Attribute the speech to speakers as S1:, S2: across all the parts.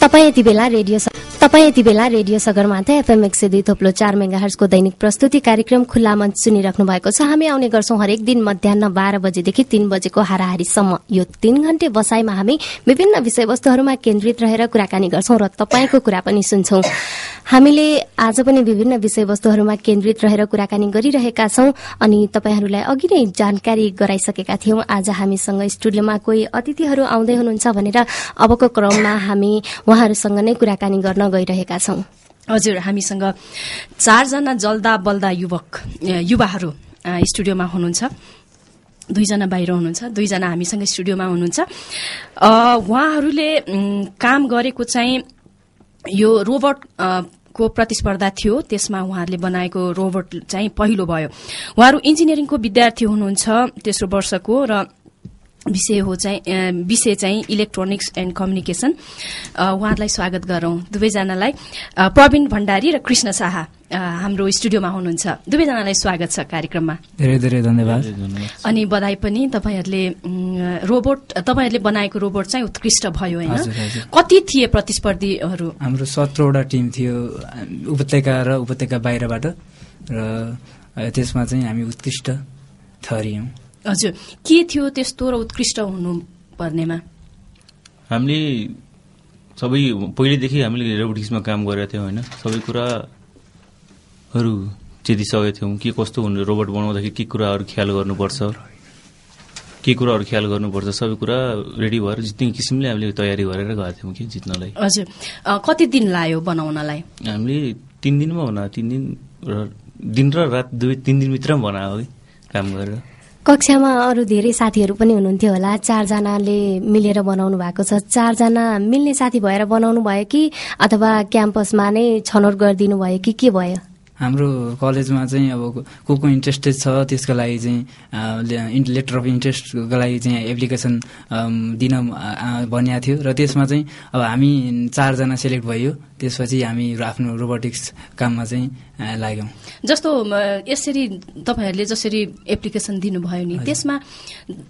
S1: तपाईँ यति बेला रेडियो सगरमाथा एफएम 102.4 मेगाहर्जको दैनिक प्रस्तुति कार्यक्रम खुल्ला मञ्च सुनिराख्नु भएको छ। हामी आउने गर्छौं हरेक दिन मध्याह्न 12 बजेदेखि 3 बजेको हाराहारीसम्म। यो 3 घण्टे बसाइमा हामी विभिन्न विषयवस्तुहरूमा केन्द्रित रहेर कुराकानी गर्छौं र तपाईको कुरा पनि सुन्छौं। हामीले आज पनि विभिन्न विषयवस्तुहरूमा केन्द्रित रहेर कुराकानी गरिरहेका छौं अनि तपाईहरूलाई अघि नै जानकारी गराइसकेका थियौं। आज हामीसँग स्टुडियोमा कोही अतिथिहरू आउँदै हुनुहुन्छ भनेर अबको क्रममा हामी उहाँहरूसँग नै कुराकानी गर्न गइरहेका छौं।
S2: हजुर, हामीसँग 4 जना जल्दा बल्दा युवाहरू स्टुडियोमा हुनुहुन्छ। 2 जना बाहिर हुनुहुन्छ, 2 जना हामीसँग स्टुडियोमा हुनुहुन्छ। उहाँहरूले काम गरेको चाहिँ यो रोबोट को प्रतिस्पर्धा थियो, त्यसमा उहाँहरूले बनाएको रोबोट चाहिँ पहिलो भयो। उहाँहरू इन्जिनियरिङको विद्यार्थी हुनुहुन्छ, तेस्रो वर्षको, र विषय चाहिँ इलेक्ट्रोनिक्स एन्ड कम्युनिकेसन। उहाँहरूलाई स्वागत गरौं दुवैजनालाई। प्रवीण भण्डारी र कृष्ण शाह हाम्रो स्टुडियोमा हुनुहुन्छ। दुवैजनालाई स्वागत छ कार्यक्रममा।
S3: धेरै धेरै धन्यवाद।
S2: अनि बधाई पनि, तपाईहरूले बनाएको रोबोट चाहिँ उत्कृष्ट भयो हैन? कति थिए प्रतिस्पर्धीहरू? हाम्रो
S3: 17 वटा टिम थियो, उपत्यका र उपत्यका बाहिरबाट, र त्यसमा चाहिँ हामी उत्कृष्ट ठहरियौं।
S2: हजुर, के थियो त्यस्तो र उत्कृष्ट हुनु पर्नेमा?
S4: हामीले सबै पहिलेदेखि हामीले रोबोटिक्समा काम गरेका थियौं हैन, सबै कुराहरू चितिसकेका थियौं। के कस्तो हुनु, रोबोट बनाउँदाखेरि के कुराहरू ख्याल गर्नुपर्छ, सबै कुरा रेडी भएर जित्ने किसिमले हामीले तयारी गरेर गएका थियौं कि जित्नलाई।
S2: हजुर, कति दिन लाग्यो बनाउनलाई?
S4: हामीले 3 दिनमा दिन र रात 3 दिनभित्र बनायो कि काम गरेर।
S1: कक्षामा अरू धेरै साथीहरू पनि हुनुहुन्थ्यो होला, 4 जनाले मिलेर बनाउनु भएको छ। 4 जना मिल्ने साथी भएर बनाउनु भयो कि अथवा क्याम्पसमा नै छनौट गरिदिनु भयो कि के भयो?
S3: हाम्रो कलेजमा चाहिँ अब को इन्ट्रेस्टेड छ त्यसको लागि चाहिँ लेटर अफ इन्ट्रेस्टको लागि चाहिँ एप्लिकेसन दिन भनिएको थियो, र त्यसमा चाहिँ अब हामी 4 जना सेलेक्ट भयो। त्यसपछि हामी आफ्नो रोबोटिक्स काममा चाहिँ लाग्यौं।
S2: जस्तो यसरी तपाईहरूले जसरी एप्लिकेसन दिनुभयो नि, त्यसमा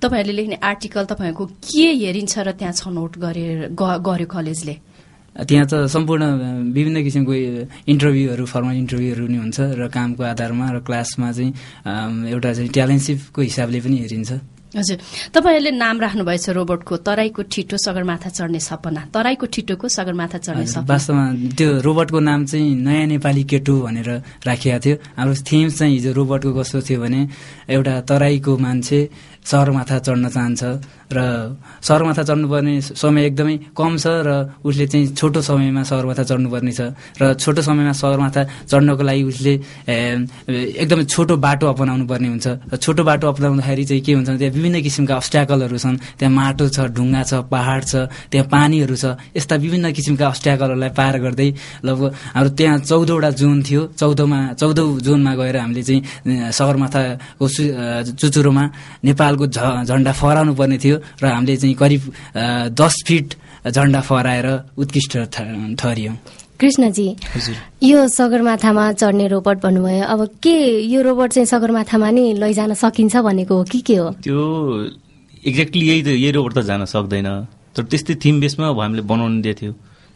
S2: तपाईहरूले लेख्ने आर्टिकल तपाईहरूको के हेरिन्छ र त्यहाँ छनौट गर्यो कलेजले?
S3: त्यहाँ त सम्पूर्ण विभिन्न किसिमको इन्टरभ्यूहरू, फर्मल इन्टरभ्यूहरू नि हुन्छ, र कामको आधारमा र क्लासमा चाहिँ एउटा चाहिँ ट्यालेन्टसिपको हिसाबले पनि हेरिन्छ।
S2: हजुर, तपाईहरूले नाम राख्नुभएछ रोबोटको, तराईको ठिटो सगरमाथा चढ्ने सपना। तराईको ठिटोको सगरमाथा चढ्ने सपना।
S3: वास्तवमा त्यो रोबोटको नाम चाहिँ नयाँ नेपाली केटो भनेर राखिएको थियो। हाम्रो थिम चाहिँ हिजो रोबोटको कस्तो थियो भने, एउटा तराईको मान्छे सगरमाथा चढ्न चाहन्छ र सगरमाथा चढ्नुपर्ने समय एकदमै कम छ, र उसले चाहिँ छोटो समयमा सगरमाथा चढ्नुपर्ने छ, र छोटो समयमा सगरमाथा चढ्नको लागि उसले एकदमै छोटो बाटो अपनाउनु पर्ने हुन्छ। र छोटो बाटो अपनाउँदाखेरि चाहिँ के हुन्छ भने त्यहाँ विभिन्न किसिमका अब्स्ट्याकलहरू छन्। त्यहाँ माटो छ, ढुङ्गा छ, पहाड छ, त्यहाँ पानीहरू छ। यस्ता विभिन्न किसिमका अब्स्ट्याकलहरूलाई पार गर्दै लगभग हाम्रो त्यहाँ 14 वटा जोन थियो। 14 जोनमा गएर हामीले चाहिँ सगरमाथाको चुचुरोमा नेपालको झण्डा फहराउनु पर्ने थियो, र हामीले चाहिँ करिब 10 फिट झण्डा फहराएर उत्कृष्ट ठहरियौं।
S1: कृष्णजी, यो सगरमाथामा चढ्ने रोबोट भन्नुभयो, अब के यो रोबोट चाहिँ सगरमाथामा नि लैजान सकिन्छ भनेको हो कि के हो?
S4: त्यो एक्ज्याक्टली यही रोबोट त जान सक्दैन, तर त्यस्तै थिम बेसमा अब हामीले बनाउनु दिएको थियो।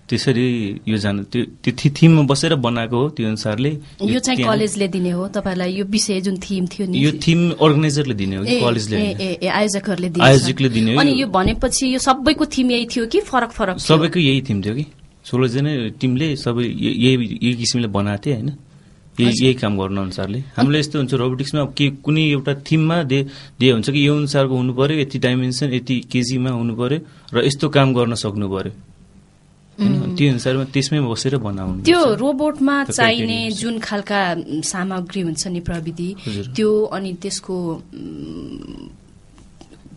S4: त्यसरी यो त्यो थिममा बसेर बनाएको हो। त्यो अनुसारले
S2: यो चाहिँ कलेजले दिने हो तपाईलाई? यो विषय जुन थिम थियो नि,
S4: यो थिम अर्गनाइजरले दिने हो कि कलेजले?
S2: आयोजकहरूले
S4: दिने हो।
S2: अनि यो भनेपछि यो सबैको थिम यही थियो कि फरक फरक?
S4: सबैको यही थिम थियो कि 16 जना टिमले सबै यही किसिमले बनाएको थियो हैन, यही काम गर्नु अनुसारले। हामीले यस्तो हुन्छ रोबोटिक्समा के कुनै एउटा थिममा दिए हुन्छ कि यो अनुसारको हुनु पर्यो, यति डाइमेन्सन, यति केजीमा हुनु पर्यो, र यस्तो काम गर्न सक्नु पर्यो। त्यो अनुसारमा त्यसमै बसेर बनाउनु।
S2: त्यो रोबोटमा चाहिने जुन खालका सामग्री हुन्छ नि, प्रविधि, त्यो अनि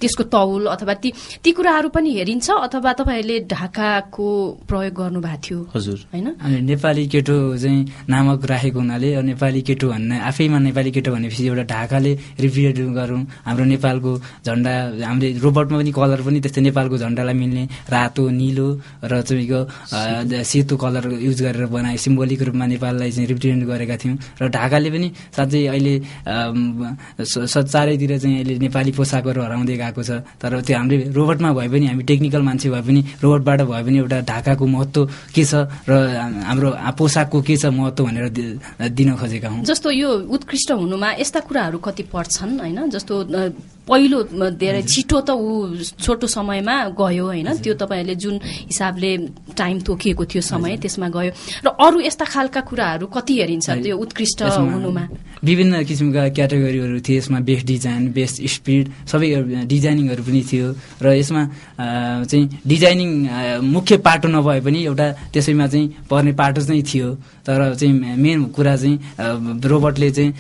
S2: त्यसको तौल अथवा ती कुराहरू पनि हेरिन्छ, अथवा तपाईहरूले ढाकाको प्रयोग गर्नु भएको थियो?
S4: हजुर,
S2: हैन?
S3: अनि नेपाली केटो चाहिँ नामक राखेको हुनाले नेपाली केटो भन्ने आफैमा नेपाली केटो भनेपछि एउटा ढाकाले रिप्रेजेन्ट गरौँ हाम्रो नेपालको झण्डा। हामीले रोबोटमा पनि कलर पनि त्यस्तै नेपालको झण्डालाई मिल्ने रातो, निलो र तपाईँको सेतो कलर युज गरेर बनाए, सिम्बोलिक रूपमा नेपाललाई चाहिँ रिप्रेजेन्ट गरेका थियौँ। र ढाकाले पनि साँच्चै अहिले चारैतिर चाहिँ अहिले नेपाली पोसाकहरू हराउँदै गएको आएको छ। तर त्यो हामीले रोबोटमा भए पनि हामी टेक्निकल मान्छे भए पनि रोबोटबाट भए पनि एउटा ढाकाको महत्त्व के छ र हाम्रो पोसाकको के छ महत्त्व भनेर दिन खोजेका हौँ।
S2: जस्तो यो उत्कृष्ट हुनुमा यस्ता कुराहरू कति पर्छन् होइन, जस्तो पहिलो धेरै छिटो त ऊ छोटो समयमा गयो होइन, त्यो तपाईँहरूले जुन हिसाबले टाइम तोकिएको थियो समय त्यसमा गयो, र अरू यस्ता खालका कुराहरू कति हेरिन्छ त्यो उत्कृष्ट हुनुमा?
S3: विभिन्न किसिमका क्याटेगोरीहरू थिए यसमा, बेस्ट डिजाइन, बेस्ट स्पिड, सबै डिजाइनिङहरू पनि थियो। र यसमा चाहिँ डिजाइनिङ मुख्य पाटो नभए पनि एउटा त्यसैमा चाहिँ पर्ने पाटो चाहिँ थियो। तर चाहिँ मेन कुरा चाहिँ रोबोटले चाहिँ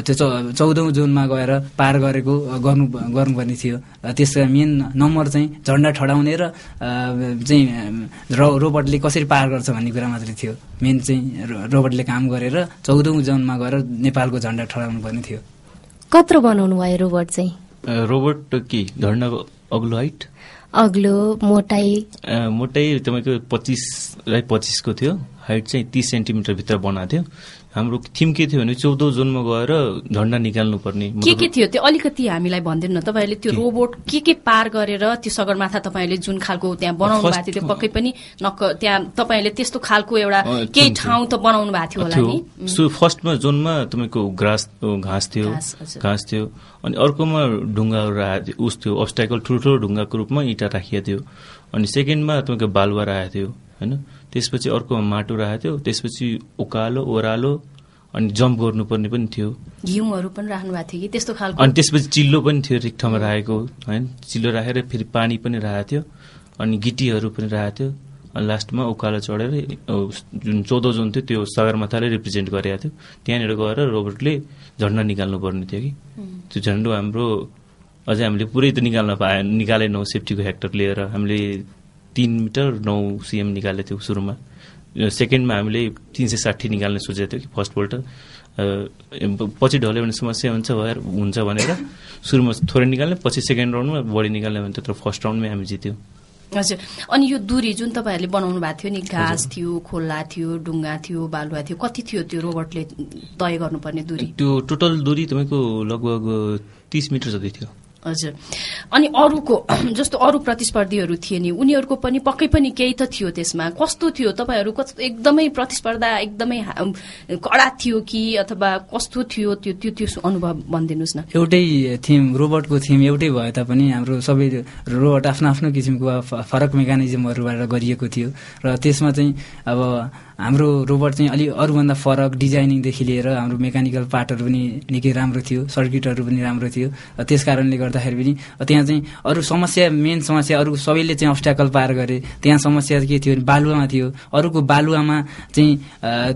S3: त्यो 14औं जोनमा गएर पार गरेको गर्नुपर्ने थियो। त्यसका मेन नम्बर चाहिँ झन्डा ठडाउने र चाहिँ रोबोटले कसरी पार गर्छ भन्ने कुरा मात्रै थियो। मेन चाहिँ रोबोटले काम गरेर 14औं जोनमा गएर नेपालको झन्डा ठडाउनु पर्ने थियो।
S1: कत्रो बनाउनु भयो रोबोट चाहिँ?
S4: रोबोट के झन्डाको अग्लो हाइट,
S1: अग्लो मोटाई
S4: तपाईँको 25 को थियो, हाइट चाहिँ 30 सेन्टिमिटर भित्र बनाएको थियो। हाम्रो थिम के थियो भने 14औं जोनमा गएर झन्डा निकाल्नु पर्ने।
S2: के थियो त्यो अलिकति हामीलाई भनिदिनु न। तपाईँहरूले त्यो रोबोट के पार गरेर त्यो सगरमाथा तपाईँहरूले जुन खालको त्यहाँ बनाउनु भएको थियो, त्यो पक्कै पनि त्यहाँ तपाईँहरूले त्यस्तो खालको एउटा केही ठाउँ त बनाउनु भएको थियो होला नि?
S4: फर्स्टमा जोनमा तपाईँको घाँस थियो, अनि अर्कोमा ढुङ्गाहरू राखेको थियो, अब्स्टाकल ठुल्ठुलो ढुङ्गाको रूपमा इँटा राखिएको थियो। अनि सेकेन्डमा तपाईँको बालुवा राखेको थियो होइन, त्यसपछि अर्कोमा माटो राखेको थियो, त्यसपछि उकालो ओह्रालो अनि जम्प गर्नुपर्ने पनि थियो।
S2: घिउहरू पनि राख्नु भएको थियो कि त्यस्तो खालको?
S4: अनि त्यसपछि चिल्लो पनि थियो ठिक ठाउँमा राखेको होइन, चिल्लो राखेर फेरि पानी पनि राखेको थियो, अनि गिटीहरू पनि राखेको थियो। अनि लास्टमा उकालो चढेर जुन 14 जोन थियो त्यो सगरमाथाले रिप्रेजेन्ट गरेको थियो, त्यहाँनिर गएर रोबोटले झन्डा निकाल्नु पर्ने थियो कि त्यो झन्डा हाम्रो अझै हामीले पुरै त निकालेनौँ। सेफ्टीको फ्याक्टर लिएर हामीले 3 मिटर 9 cm निकालेको थियो सुरुमा। सेकेन्डमा हामीले 360 निकाल्ने सोचेको थियो कि फर्स्टपल्ट, पछि ढल्यो भने समस्या हुन्छ भनेर सुरुमा थोरै निकाल्ने, पछि सेकेन्ड राउन्डमा बढी निकाल्ने भने त्यत्रो फर्स्ट राउन्डमै हामी जित्यौँ।
S2: हजुर, अनि यो दूरी जुन तपाईँहरूले बनाउनु भएको थियो नि, घाँस थियो, खोला थियो, ढुङ्गा थियो, बालुवा थियो, कति थियो त्यो रोबोटले तय गर्नुपर्ने दूरी?
S4: त्यो टोटल दूरी तपाईँको लगभग 30 मिटर जति थियो।
S2: हजुर, अनि अरूको जस्तो अरू प्रतिस्पर्धीहरू थिए नि, उनीहरूको पनि पक्कै पनि केही त थियो त्यसमा। कस्तो थियो तपाईँहरू? एकदमै प्रतिस्पर्धा एकदमै कडा थियो कि अथवा कस्तो थियो त्यो अनुभव भनिदिनुहोस् न।
S3: एउटै थिम, रोबोटको थिम एउटै भए तापनि हाम्रो सबै रोबोट आफ्नो आफ्नो किसिमको फरक मेकानिजमहरूबाट गरिएको थियो। र त्यसमा चाहिँ अब हाम्रो रोबोट चाहिँ अलि अरूभन्दा फरक डिजाइनिङदेखि लिएर हाम्रो मेकानिकल पार्टहरू पनि निकै राम्रो थियो, सर्किटहरू पनि राम्रो थियो। त्यस कारणले गर्दाखेरि पनि त्यहाँ चाहिँ अरू समस्या, मेन समस्या अरू सबैले चाहिँ अब्स्ट्याकल पार गरे। त्यहाँ समस्या के थियो भने बालुवामा थियो। अरूको बालुवामा चाहिँ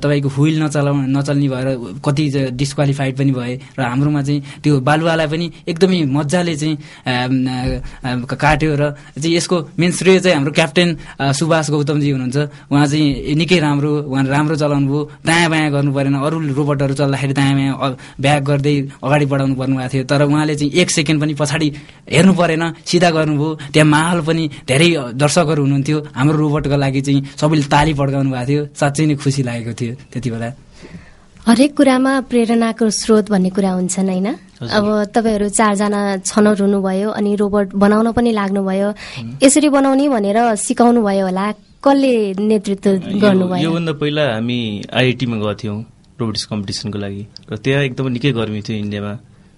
S3: तपाईँको हुइल नचल्ने भएर कति डिस्क्वालिफाइड पनि भए, र हाम्रोमा चाहिँ त्यो बालुवालाई पनि एकदमै मजाले चाहिँ काट्यो। र चाहिँ यसको मेन श्रेय चाहिँ हाम्रो क्याप्टेन सुभाष गौतमजी हुनुहुन्छ। उहाँ चाहिँ निकै राम्रो चलाउनु भयो, दायाँ बायाँ गर्नु परेन। अरू रोबोटहरू चल्दाखेरि दायाँ बायाँ ब्याक गर्दै अगाडि बढाउनु पर्नु भएको थियो, तर उहाँले चाहिँ 1 सेकेन्ड पनि पछाडि हेर्नु परेन, सिधा गर्नुभयो। त्यहाँ माहौल पनि धेरै दर्शकहरू हुनुहुन्थ्यो, हाम्रो रोबोटको लागि चाहिँ सबैले ताली पड्काउनु भएको थियो। साँच्चै नै खुसी लागेको थियो त्यति बेला।
S1: हरेक कुरामा प्रेरणाको स्रोत भन्ने कुरा हुन्छन् होइन? अब तपाईँहरू 4 जना छनौट हुनुभयो, अनि रोबोट बनाउन पनि लाग्नुभयो। यसरी बनाउने भनेर सिकाउनु भयो होला, कसले नेतृत्व गर्नुभयो?
S4: योभन्दा पहिला हामी आइआइटीमा गएको थियौँ रोबोटिक्स कम्पिटिसनको लागि, र त्यहाँ एकदमै निकै गर्मी थियो इन्डियामा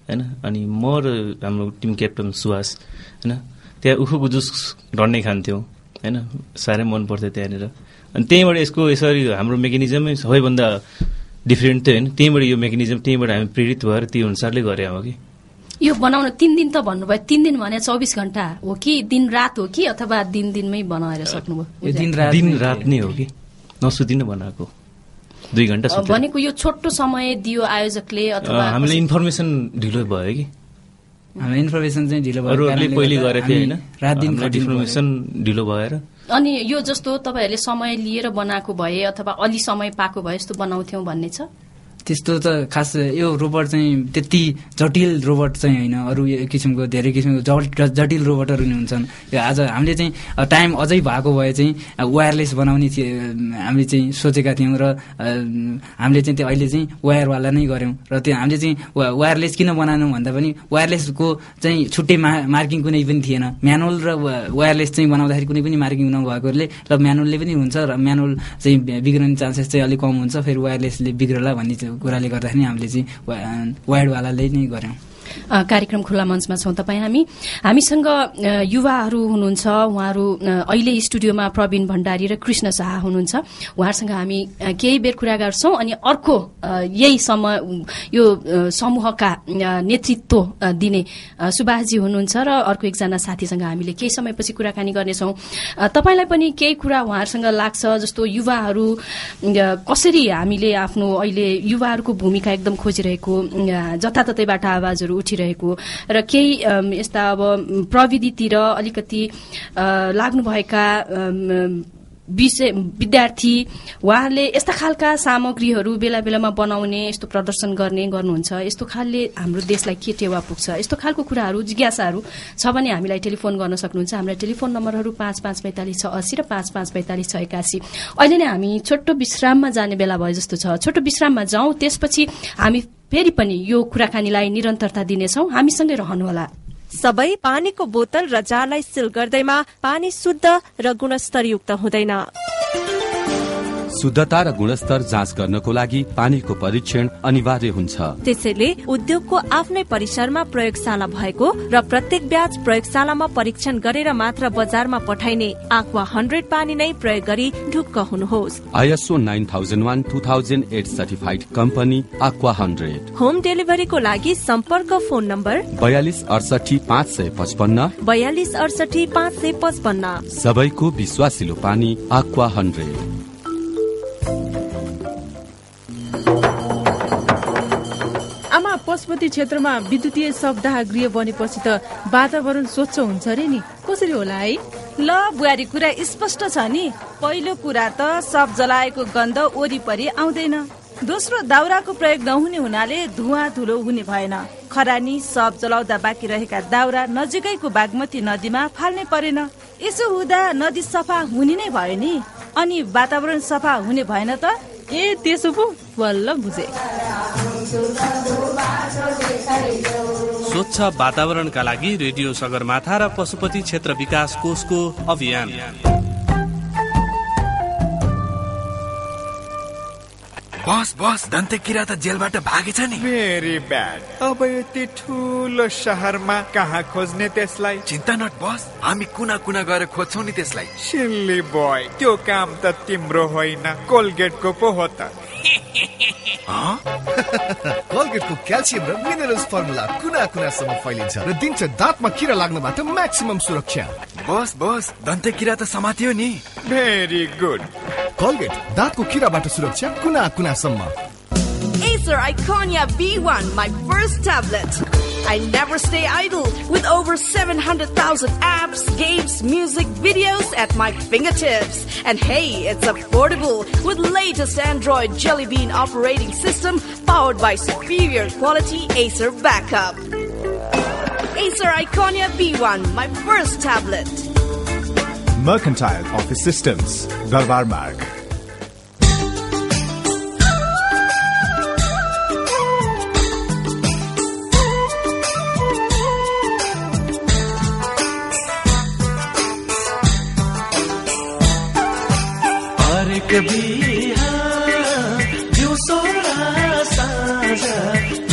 S4: होइन। अनि म र हाम्रो टिम क्याप्टन सुभाष होइन, त्यहाँ उखुको जुस डन्नै खान्थ्यौँ होइन, साह्रै मन पर्थ्यो त्यहाँनिर। अनि त्यहीँबाट यसरी हाम्रो मेकानिजमै सबैभन्दा डिफ्रेन्ट थियो होइन। त्यहीँबाट यो मेकानिजम, त्यहीँबाट हामी प्रेरित भएर त्यो अनुसारले गरे हो कि।
S2: यो बनाउन 3 दिन त भन्नुभयो, 3 दिन भने 24 घण्टा हो कि दिन रात हो कि अथवा दिनमै बनाएर सक्नुभयो?
S4: दिन रात नै हो कि, नसुतिन बनाएको, 2 घण्टा
S2: भनेको। यो छोटो समय दियो आयोजकले अथवा
S4: हामीले इन्फर्मेसन ढिलो भयो कि?
S3: हाम्रो इन्फर्मेसन चाहिँ ढिलो भयो,
S4: अरूहरूले पहिले गरेको थियो होइन,
S3: रात दिन
S4: इन्फर्मेसन ढिलो भएर।
S2: अनि यो जस्तो तपाईँहरूले समय लिएर बनाएको भए अथवा अलि समय पाएको भए यस्तो बनाउँथ्यौँ भन्ने छ?
S3: त्यस्तो त खास यो रोबोट चाहिँ त्यति जटिल रोबोट चाहिँ होइन, अरू किसिमको धेरै किसिमको जटिल रोबोटहरू नि हुन्छन्। यो आज हामीले चाहिँ टाइम अझै भएको भए चाहिँ वायरलेस बनाउने हामीले चाहिँ सोचेका थियौँ र हामीले चाहिँ त्यो अहिले चाहिँ वायरवाला नै गऱ्यौँ र त्यो हामीले चाहिँ वायरलेस किन बनाएनौँ भन्दा पनि वायरलेसको चाहिँ छुट्टै मार्किङ कुनै पनि थिएन। म्यानुअल र वायरलेस चाहिँ बनाउँदाखेरि कुनै पनि मार्किङ नभएकोले ल म्यानुअलले पनि हुन्छ र म्यानुअल चाहिँ बिग्रने चान्सेस चाहिँ अलिक कम हुन्छ, फेरि वायरलेसले बिग्रला भन्ने कुराले गर्दाखेरि हामीले चाहिँ वायरवालाले नै गऱ्यौँ।
S2: कार्यक्रम खुल्ला मञ्चमा छौँ तपाईँ हामीसँग युवाहरू हुनुहुन्छ। उहाँहरू अहिले स्टुडियोमा प्रवीण भण्डारी र कृष्ण शाह हुनुहुन्छ। उहाँहरूसँग हामी केही बेर कुरा गर्छौँ अनि अर्को यही यो समूहका नेतृत्व दिने सुभाषजी हुनुहुन्छ र अर्को एकजना साथीसँग हामीले केही समयपछि कुराकानी गर्नेछौँ। तपाईँलाई पनि केही कुरा उहाँहरूसँग लाग्छ जस्तो युवाहरू कसरी हामीले आफ्नो अहिले युवाहरूको भूमिका एकदम खोजिरहेको, जताततैबाट आवाजहरू उठिरहेको र केही यस्ता अब प्रविधितिर अलिकति लाग्नुभएका विद्यार्थी उहाँहरूले यस्ता खालका सामग्रीहरू बेला बेलामा बनाउने, यस्तो प्रदर्शन गर्नुहुन्छ, यस्तो खालले हाम्रो देशलाई के टेवा पुग्छ, यस्तो खालको कुराहरू जिज्ञासाहरू छ भने हामीलाई टेलिफोन गर्न सक्नुहुन्छ। हाम्रा टेलिफोन नम्बरहरू 5545 680 र 5545 681। अहिले नै हामी छोटो विश्राममा जाने बेला भयो जस्तो छ। छोटो विश्राममा जाउँ, त्यसपछि हामी फेरि पनि यो कुराकानीलाई निरन्तरता दिनेछौँ। हामीसँगै रहनुहोला।
S5: सबै पानीको बोतल र जारलाई सिल गर्दैमा पानी शुद्ध र गुणस्तरयुक्त हुँदैन।
S6: शुद्धता र गुणस्तर जाँच गर्नको लागि पानीको परीक्षण अनिवार्य हुन्छ।
S5: त्यसैले उद्योगको आफ्नै परिसरमा प्रयोगशाला भएको र प्रत्येक ब्याच प्रयोगशालामा परीक्षण गरेर मात्र बजारमा पठाइने Aqua 100 पानी नै प्रयोग गरी ढुक्क हुनुहोस्।
S6: ISO 9001-2008 certified company Aqua 100।
S5: Home डेलिभरीको लागि सम्पर्क फोन नम्बर
S6: 42 68 555
S5: 42 68 555।
S6: सबैको विश्वासिलो पानी Aqua 100।
S7: पशुपति क्षेत्रमा विद्युतीय शवदाह गृह बनेपछि त वातावरण स्वच्छ हुन्छ रे नि, कसरी होला है?
S8: ल बुहारी, कुरा स्पष्ट छ नि। पहिलो कुरा त शव जलाएको गन्ध वरिपरि आउँदैन। दोस्रो, दाउराको प्रयोग नहुने हुनाले धुवाँ धुलो हुने भएन। खरानी शव जलाउँदा बाँकी रहेका दाउरा नजिकैको बागमती नदीमा फाल्ने परेन। यसो हुँदा नदी सफा हुने नै भयो नि, अनि वातावरण सफा हुने भएन त?
S7: ए त्यसो पो, बल्ल बुझे।
S9: स्वच्छ वातावरणका लागि रेडियो सगरमाथा र पशुपति क्षेत्र विकास कोषको अभियान।
S10: बस दन्ते किरा त जेलबाट भागेछ नि।
S11: Very bad. अब यति ठुलो शहरमा कहाँ खोज्ने त्यसलाई?
S10: चिन्ता नट बस, हामी कुना कुना गएर खोज्छौं नि त्यसलाई।
S11: सिल्ली बोय, त्यो काम त तिम्रो होइन, कोलगेटको पो हो त।
S12: कोलगेटको क्याल्सियम र मिनरल्स फर्मुला कुना कुनासम्म फैलिन्छ र दिन्छ दाँतमा किरा लाग्नबाट म्याक्सिमम सुरक्षा।
S10: बस दन्ते किरा त समातियो नि।
S11: Very good.
S12: कोलगेट, दाँतको किराबाट सुरक्षा कुना कुनासम्म।
S13: Acer Iconia B1, my first tablet. I never stay idle with over 700,000 apps, games, music, videos at my fingertips. And hey, it's affordable with latest Android Jelly Bean operating system powered by superior quality Acer backup. Acer Iconia B1, my first tablet.
S14: Mercantile Office Systems, Darbar Marg.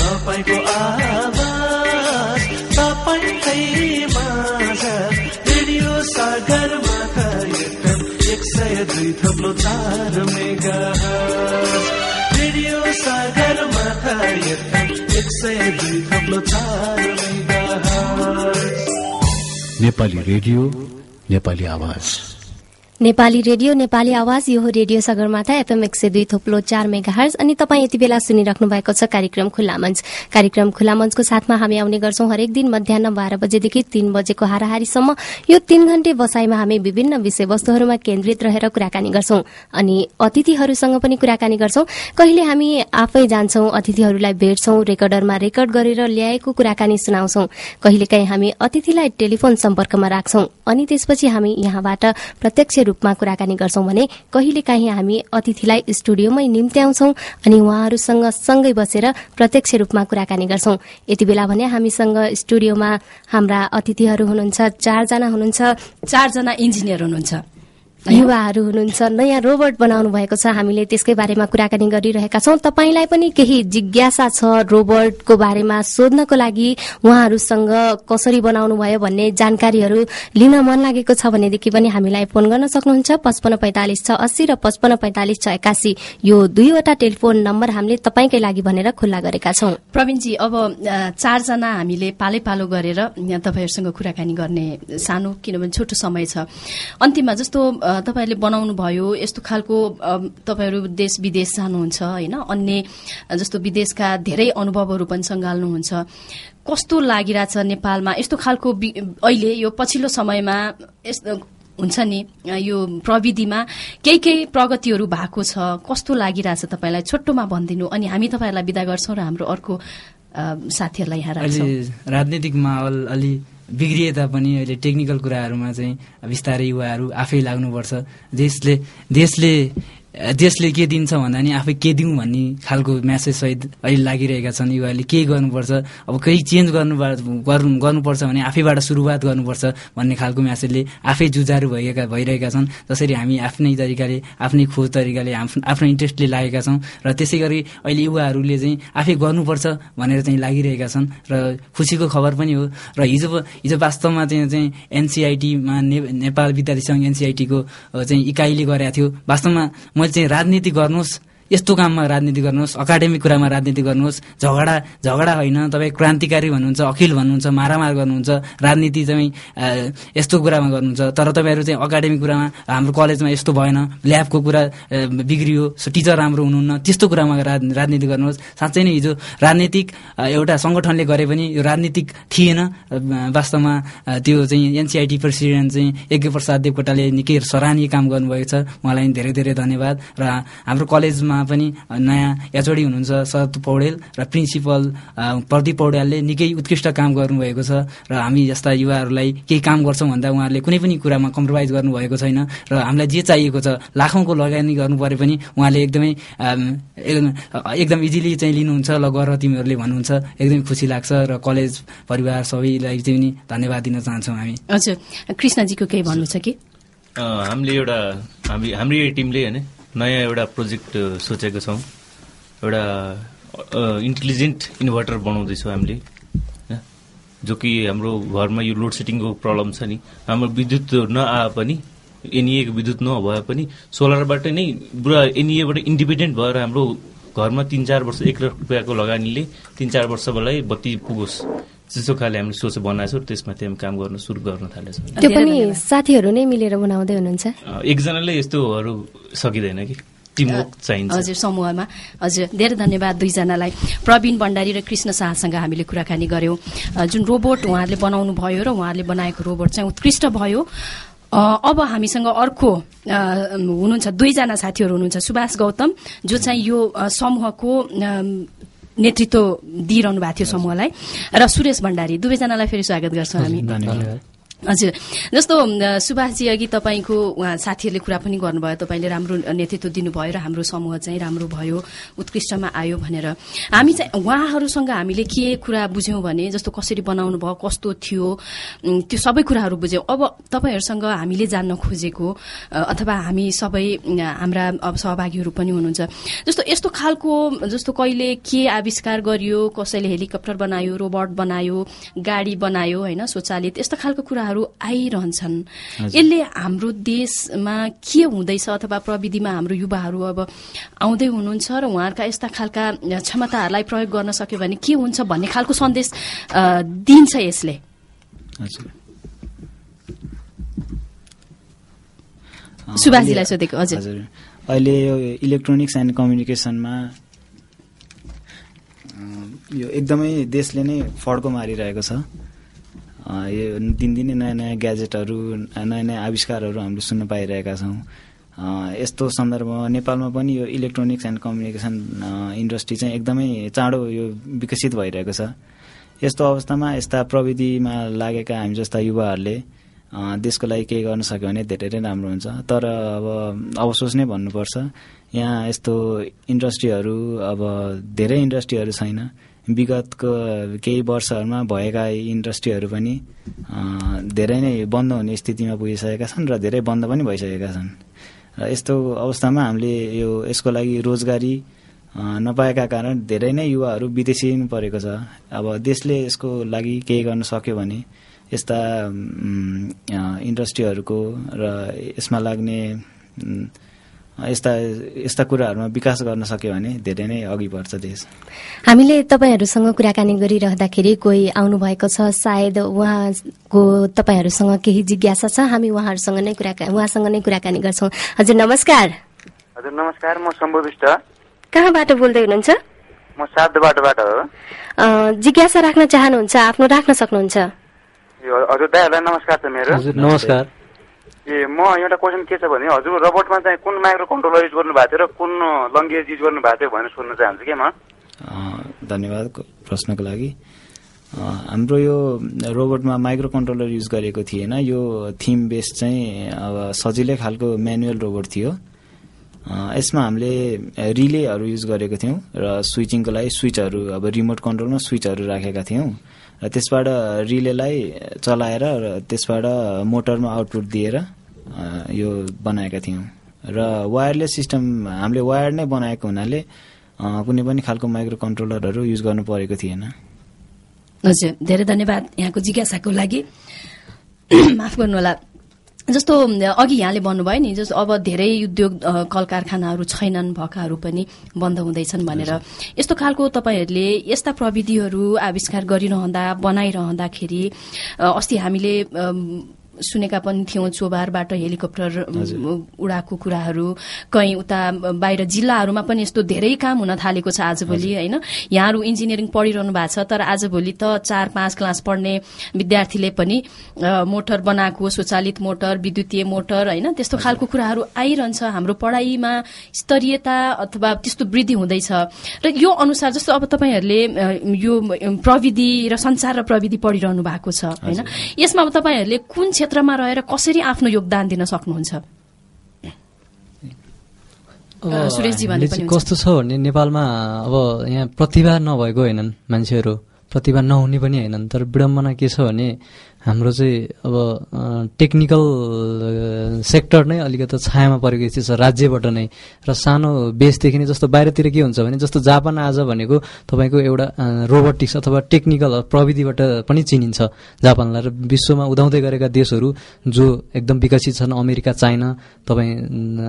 S15: तपाईको आवाज तपाईकै माझ radio Sagarmatha FM 102.4 megahertz radio Sagarmatha FM 102.4 megahertz.
S16: Nepali radio, Nepali आवाज।
S1: Nepali radio Nepali आवाज यो हो radio Sagarmatha FM 102.4 megahertz अनि तपाईँ यति बेला सुनिराख्नु भएको छ कार्यक्रम खुल्ला मञ्च। कार्यक्रम खुल्ला मञ्चको साथमा हामी आउने गर्छौं हरेक दिन मध्याह्न 12 बजेदेखि 3 बजेको हाराहारीसम्म। यो 3 घण्टे बसाइमा हामी विभिन्न विषयवस्तुहरूमा केन्द्रित रहेर कुराकानी गर्छौं अनि अतिथिहरूसँग पनि कुराकानी गर्छौं। कहिले हामी आफै जान्छौं, अतिथिहरूलाई भेट्छौं, रेकर्डरमा रेकर्ड गरेर ल्याएको कुराकानी सुनाउँछौं। कहिलेकाहीँ हामी अतिथिलाई टेलिफोन सम्पर्कमा राख्छौं अनि त्यसपछि हामी यहाँबाट प्रत्यक्ष रूपमा कुराकानी गर्छौं भने कहिलेकाहीँ हामी अतिथिलाई स्टुडियोमै निम्त्याउँछौं अनि उहाँहरूसँग सँगै बसेर प्रत्यक्ष रूपमा कुराकानी गर्छौं। यति बेला भने हामीसँग स्टुडियोमा हाम्रा अतिथिहरू हुनुहुन्छ, 4 जना हुनुहुन्छ।
S2: 4 जना इन्जिनियर हुनुहुन्छ,
S1: युवाहरू हुनुहुन्छ, नयाँ रोबोट बनाउनु भएको छ। हामीले त्यसकै बारेमा कुराकानी गरिरहेका छौं। तपाईलाई पनि केही जिज्ञासा छ रोबोटको बारेमा सोध्नको लागि, उहाँहरूसँग कसरी बनाउनु भयो भन्ने जानकारीहरू लिन मन लागेको छ भनेदेखि पनि हामीलाई फोन गर्न सक्नुहुन्छ। 5545 680 र 5545 681 यो 2वटा टेलिफोन नम्बर हामीले तपाईकै लागि भनेर खुल्ला गरेका छौं।
S2: प्रवीणजी, अब 4 जना हामीले पालै पालो गरेर तपाईहरुसँग कुराकानी गर्ने सानो किनभने छोटो समय छ। अन्तिममा जस्तो तपाईहरुले बनाउनु भयो यस्तो खालको तपाईहरु देश विदेश जानुहुन्छ हैन, अन्य जस्तो विदेशका धेरै अनुभवहरू पनि संगाल्नुहुन्छ। कस्तो लागिराछ नेपालमा यस्तो खालको अहिले यो पछिल्लो समयमा हुन्छ नि यो प्रविधिमा केही प्रगतिहरू भएको छ, कस्तो लागिराछ तपाईलाई छोटोमा भनिदिनु अनि हामी तपाईहरुलाई बिदा गर्छौं र हाम्रो अर्को साथीहरुलाई यहाँ राख्छौं।
S3: राजनीतिक माहौल अलि बिग्रिए तापनि अहिले टेक्निकल कुराहरूमा चाहिँ बिस्तारै युवाहरू आफै लाग्नुपर्छ। देशले के दिन्छ भन्दा नि आफै के दिउँ भन्ने खालको म्यासेज सहित अहिले लागिरहेका छन्। युवाले के गर्नुपर्छ, अब केही चेन्ज गर्नुपर्छ भने आफैबाट सुरुवात गर्नुपर्छ भन्ने खालको म्यासेजले आफै जुझारु भइरहेका छन्। जसरी हामी आफ्नै तरिकाले, आफ्नै खोज तरिकाले, आफ्नो इन्ट्रेस्टले लागेका छौँ र त्यसै गरी अहिले युवाहरूले चाहिँ आफै गर्नुपर्छ भनेर चाहिँ लागिरहेका छन् र खुसीको खबर पनि हो। र हिजो वास्तवमा चाहिँ एनसीआईटीमा नेपाल विद्यार्थी संघ एनसीआईटीको चाहिँ इकाइले गरेको थियो। वास्तवमा मैले चाहिँ राजनीति गर्नुहोस्, यस्तो काममा राजनीति गर्नुहोस्, अकाडेमिक कुरामा राजनीति गर्नुहोस्, झगडा होइन, तपाईँ क्रान्तिकारी भन्नुहुन्छ, अखिल भन्नुहुन्छ, मारामार गर्नुहुन्छ, राजनीति चाहिँ यस्तो कुरामा गर्नुहुन्छ। तर तपाईँहरू चाहिँ अकाडेमिक कुरामा हाम्रो कलेजमा यस्तो भएन, ल्याबको कुरा बिग्रियो, टिचर राम्रो हुनुहुन्न, त्यस्तो कुरामा राजनीति गर्नुहोस्। साँच्चै नै हिजो राजनीतिक एउटा संगठनले गरे पनि यो राजनीतिक थिएन। वास्तवमा त्यो चाहिँ एनसीआईटी प्रेसिडेन्ट चाहिँ यज्ञप्रसाद देवकोटाले निकै सराहनीय काम गर्नुभएको छ। उहाँलाई धेरै धेरै धन्यवाद। र हाम्रो कलेजमा पनि नयाँ एचओडी हुनुहुन्छ शरद पौडेल र प्रिन्सिपल प्रदीप पौडेलले निकै उत्कृष्ट काम गर्नुभएको छ र हामी जस्ता युवाहरूलाई केही काम गर्छौँ भन्दा उहाँहरूले कुनै पनि कुरामा कम्प्रोमाइज गर्नुभएको छैन र हामीलाई जे चाहिएको छ लाखौँको लगानी गर्नु परे पनि उहाँले एकदम इजिली चाहिँ लिनुहुन्छ। ल गर तिमीहरूले भन्नुहुन्छ, एकदमै खुसी लाग्छ र कलेज परिवार सबैलाई चाहिँ धन्यवाद दिन चाहन्छौँ हामी।
S2: हजुर, कृष्णजीको केही भन्नु छ कि?
S4: हामीले हाम्रो टिमले होइन नयाँ एउटा प्रोजेक्ट सोचेको छौँ। एउटा इन्टेलिजेन्ट इन्भर्टर बनाउँदैछौँ हामीले, जो कि हाम्रो घरमा यो लोड सेडिङको प्रब्लम छ नि, हाम्रो विद्युत नआए पनि, एनइएको विद्युत नभए पनि सोलरबाट नै पुरा एनइएबाट इन्डिपेन्डेन्ट भएर हाम्रो घरमा 3-4 वर्ष 1 लाख रुपियाँको लगानीले 3-4 वर्षलाई बत्ती पुगोस्, त्यस्तो खाले हामीले सोच बनाएको छौँ। त्यसमाथि हामी काम गर्न सुरु गर्न थालेछौँ।
S1: त्यो पनि साथीहरू नै मिलेर बनाउँदै हुनुहुन्छ?
S4: एकजनाले यस्तोहरू सकिँदैन कि, टिमवर्क चाहिन्छ।
S2: हजुर, समूहमा। हजुर, धेरै धन्यवाद दुईजनालाई। प्रवीण भण्डारी र कृष्ण शाहसँग हामीले कुराकानी गर्यौं। जुन रोबोट उहाँहरूले बनाउनु भयो र उहाँहरूले बनाएको रोबोट चाहिँ उत्कृष्ट भयो। अब हामीसँग अर्को हुनुहुन्छ, 2 जना साथीहरू हुनुहुन्छ। सुभाष गौतम जो चाहिँ यो समूहको नेतृत्व दिइरहनु भएको थियो समूहलाई, र सुरेश भण्डारी, 2 जनालाई फेरि स्वागत गर्छौँ हामी। हजुर, जस्तो सुभाषजी अघि तपाईँको उहाँ साथीहरूले कुरा पनि गर्नुभयो, तपाईँले राम्रो नेतृत्व दिनुभयो र हाम्रो समूह चाहिँ राम्रो भयो, उत्कृष्टमा आयो भनेर। हामी चाहिँ उहाँहरूसँग हामीले के कुरा बुझ्यौँ भने जस्तो कसरी बनाउनु भयो, कस्तो थियो, त्यो सबै कुराहरू बुझ्यौँ। अब तपाईँहरूसँग हामीले जान्न खोजेको अथवा हामी सबै हाम्रा अब सहभागीहरू पनि हुनुहुन्छ, जस्तो यस्तो खालको जस्तो कहिले के आविष्कार गरियो, कसैले हेलिकप्टर बनायो, रोबोट बनायो, गाडी बनायो होइन, स्वचालित यस्तो खालको कुराहरू आइरहन्छन्। यसले हाम्रो देशमा के हुँदैछ अथवा प्रविधिमा हाम्रो युवाहरू अब आउँदै हुनुहुन्छ र उहाँहरूका यस्ता खालका क्षमताहरूलाई प्रयोग गर्न सक्यो भने के हुन्छ भन्ने खालको सन्देश दिन्छ यसले। सुभाषजीलाई सोधेको। हजुर
S3: अहिले यो इलेक्ट्रोनिक्स एन्ड कम्युनिकेसनमा यो एकदमै देशले नै फड्को मारिरहेको छ। यो दिनदिनै नयाँ नयाँ ग्याजेटहरू नयाँ नयाँ आविष्कारहरू हामीले सुन्न पाइरहेका छौँ। यस्तो सन्दर्भमा नेपालमा पनि यो इलेक्ट्रोनिक्स एन्ड कम्युनिकेसन इन्डस्ट्री चाहिँ एकदमै चाँडो यो विकसित भइरहेको छ। यस्तो अवस्थामा यस्ता प्रविधिमा लागेका हामी जस्ता युवाहरूले देशको लागि केही गर्न सक्यो भने धेरै नै राम्रो हुन्छ। तर अब अवसोस नै भन्नुपर्छ, यहाँ यस्तो इन्डस्ट्रीहरू अब धेरै इन्डस्ट्रीहरू छैन। विगतको केही वर्षहरूमा भएका इन्डस्ट्रीहरू पनि धेरै नै बन्द हुने स्थितिमा पुगिसकेका छन् र धेरै बन्द पनि भइसकेका छन्। र यस्तो अवस्थामा हामीले यसको लागि रोजगारी नपाएका कारण धेरै नै युवाहरू विदेशिनु परेको छ। अब देशले यसको लागि केही गर्न सक्यो भने यस्ता इन्डस्ट्रीहरूको र यसमा लाग्ने यस्ता कुराहरूमा विकास गर्न सक्यो भने धेरै नै अघि बढ्छ देश।
S1: हामीले तपाईहरूसँग कुराकानी गरिरहँदाखेरि कोही आउनुभएको छ, सायद उहाँको तपाईहरूसँग केही जिज्ञासा छ। हामी उहाँसँग नै कुराकानी गर्छौँ। हजुर नमस्कार।
S16: हजुर नमस्कार, म शम्भु विष्ट।
S1: कहाँबाट बोल्दै हुनुहुन्छ?
S16: म सातबाटोबाट हो।
S1: जिज्ञासा राख्न चाहनुहुन्छ, आफ्नो राख्न सक्नुहुन्छ।
S16: हजुर दाइहरूलाई नमस्कार छ मेरो।
S17: हजुर नमस्कार।
S16: म एउटा क्वेसन के छ भने हजुर रोबोटमा चाहिँ कुन माइक्रो कन्ट्रोलर युज गर्नु भएको थियो र कुन लङ्गेज युज गर्नु भएको थियो भनेर सोध्न चाहन्छु कि म।
S3: धन्यवाद प्रश्नको लागि। हाम्रो यो रोबोटमा माइक्रो कन्ट्रोलर युज गरेको थिएन। यो थिम बेस चाहिँ अब सजिलै खालको म्यानुअल रोबोट थियो। यसमा हामीले रिलेहरू युज गरेको थियौँ र स्विचिङको लागि स्विचहरू अब रिमोट कन्ट्रोलमा स्विचहरू राखेका थियौँ र त्यसबाट रिलेलाई चलाएर र त्यसबाट मोटरमा आउटपुट दिएर यो बनाएका थियौँ। र वायरलेस सिस्टम हामीले वायर नै बनाएको हुनाले कुनै पनि खालको माइक्रो कन्ट्रोलरहरू युज गर्नु परेको थिएन।
S2: हजुर धेरै धन्यवाद यहाँको जिज्ञासाको लागि। माफ गर्नुहोला, जस्तो अघि यहाँले भन्नुभयो नि, जस्तो अब धेरै उद्योग कल कारखानाहरू छैनन्, भएकाहरू पनि बन्द हुँदैछन् भनेर, यस्तो खालको तपाईँहरूले यस्ता प्रविधिहरू आविष्कार गरिरहँदा बनाइरहँदाखेरि अस्ति हामीले सुनेका पनि थियौँ चोबारबाट हेलिकप्टर उडाएको कुराहरू, कहीँ उता बाहिर जिल्लाहरूमा पनि यस्तो धेरै काम हुन थालेको छ आजभोलि होइन। यहाँहरू इन्जिनियरिङ पढिरहनु भएको छ, तर आजभोलि त 4-5 क्लास पढ्ने विद्यार्थीले पनि मोटर बनाएको, स्वचालित मोटर, विद्युतीय मोटर होइन, त्यस्तो खालको कुराहरू आइरहन्छ। हाम्रो पढाइमा स्तरीयता अथवा त्यस्तो वृद्धि हुँदैछ र यो अनुसार जस्तो अब तपाईँहरूले यो प्रविधि र संचार र प्रविधि पढिरहनु भएको छ होइन, यसमा अब तपाईँहरूले कुन क्षेत्रमा रहेर कसरी आफ्नो योगदान दिन सक्नुहुन्छ? सुरेशजी भने पनि
S17: कस्तो छ भने नेपालमा अब यहाँ प्रतिभा नभएको होइनन् मान्छेहरू, प्रतिभा नहुने पनि होइनन्, तर विडम्बना के छ भने हाम्रो चाहिँ अब टेक्निकल सेक्टर नै अलिकति छायामा परेको स्थिति छ राज्यबाट नै। र सानो बेसदेखि नै जस्तो बाहिरतिर के हुन्छ भने जस्तो जापान आज भनेको तपाईँको एउटा रोबोटिक्स अथवा टेक्निकल प्रविधिबाट पनि चिनिन्छ जापानलाई। र विश्वमा उदाउँदै गरेका देशहरू जो एकदम विकसित छन्, अमेरिका, चाइना, तपाईँ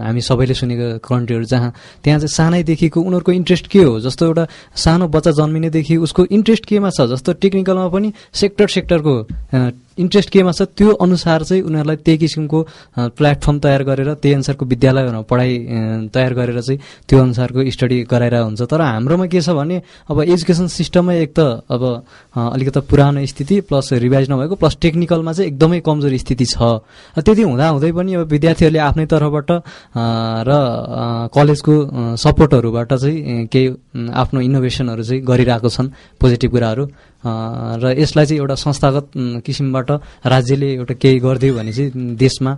S17: हामी सबैले सुनेको कन्ट्रीहरू जहाँ त्यहाँ चाहिँ सानैदेखिको उनीहरूको इन्ट्रेस्ट के हो, जस्तो एउटा सानो बच्चा जन्मिनेदेखि उसको इन्ट्रेस्ट केमा छ, जस्तो टेक्निकलमा पनि सेक्टरको इन्ट्रेस्ट केमा छ त्यो अनुसार चाहिँ उनीहरूलाई त्यही किसिमको प्लेटफर्म तयार गरेर त्यही अनुसारको विद्यालयहरूमा पढाइ तयार गरेर चाहिँ त्यो अनुसारको स्टडी गराएर हुन्छ। तर हाम्रोमा के छ भने अब एजुकेसन सिस्टममै एक त अब अलिकति पुरानो स्थिति प्लस रिभाइज नभएको प्लस टेक्निकलमा चाहिँ एकदमै कमजोर स्थिति छ। त्यति हुँदाहुँदै पनि अब विद्यार्थीहरूले आफ्नै तर्फबाट र कलेजको सपोर्टहरूबाट चाहिँ केही आफ्नो इनोभेसनहरू चाहिँ गरिरहेको छन्, पोजिटिभ कुराहरू। र यसलाई चाहिँ एउटा संस्थागत किसिमबाट राज्यले एउटा केही गरिदियो भने चाहिँ देशमा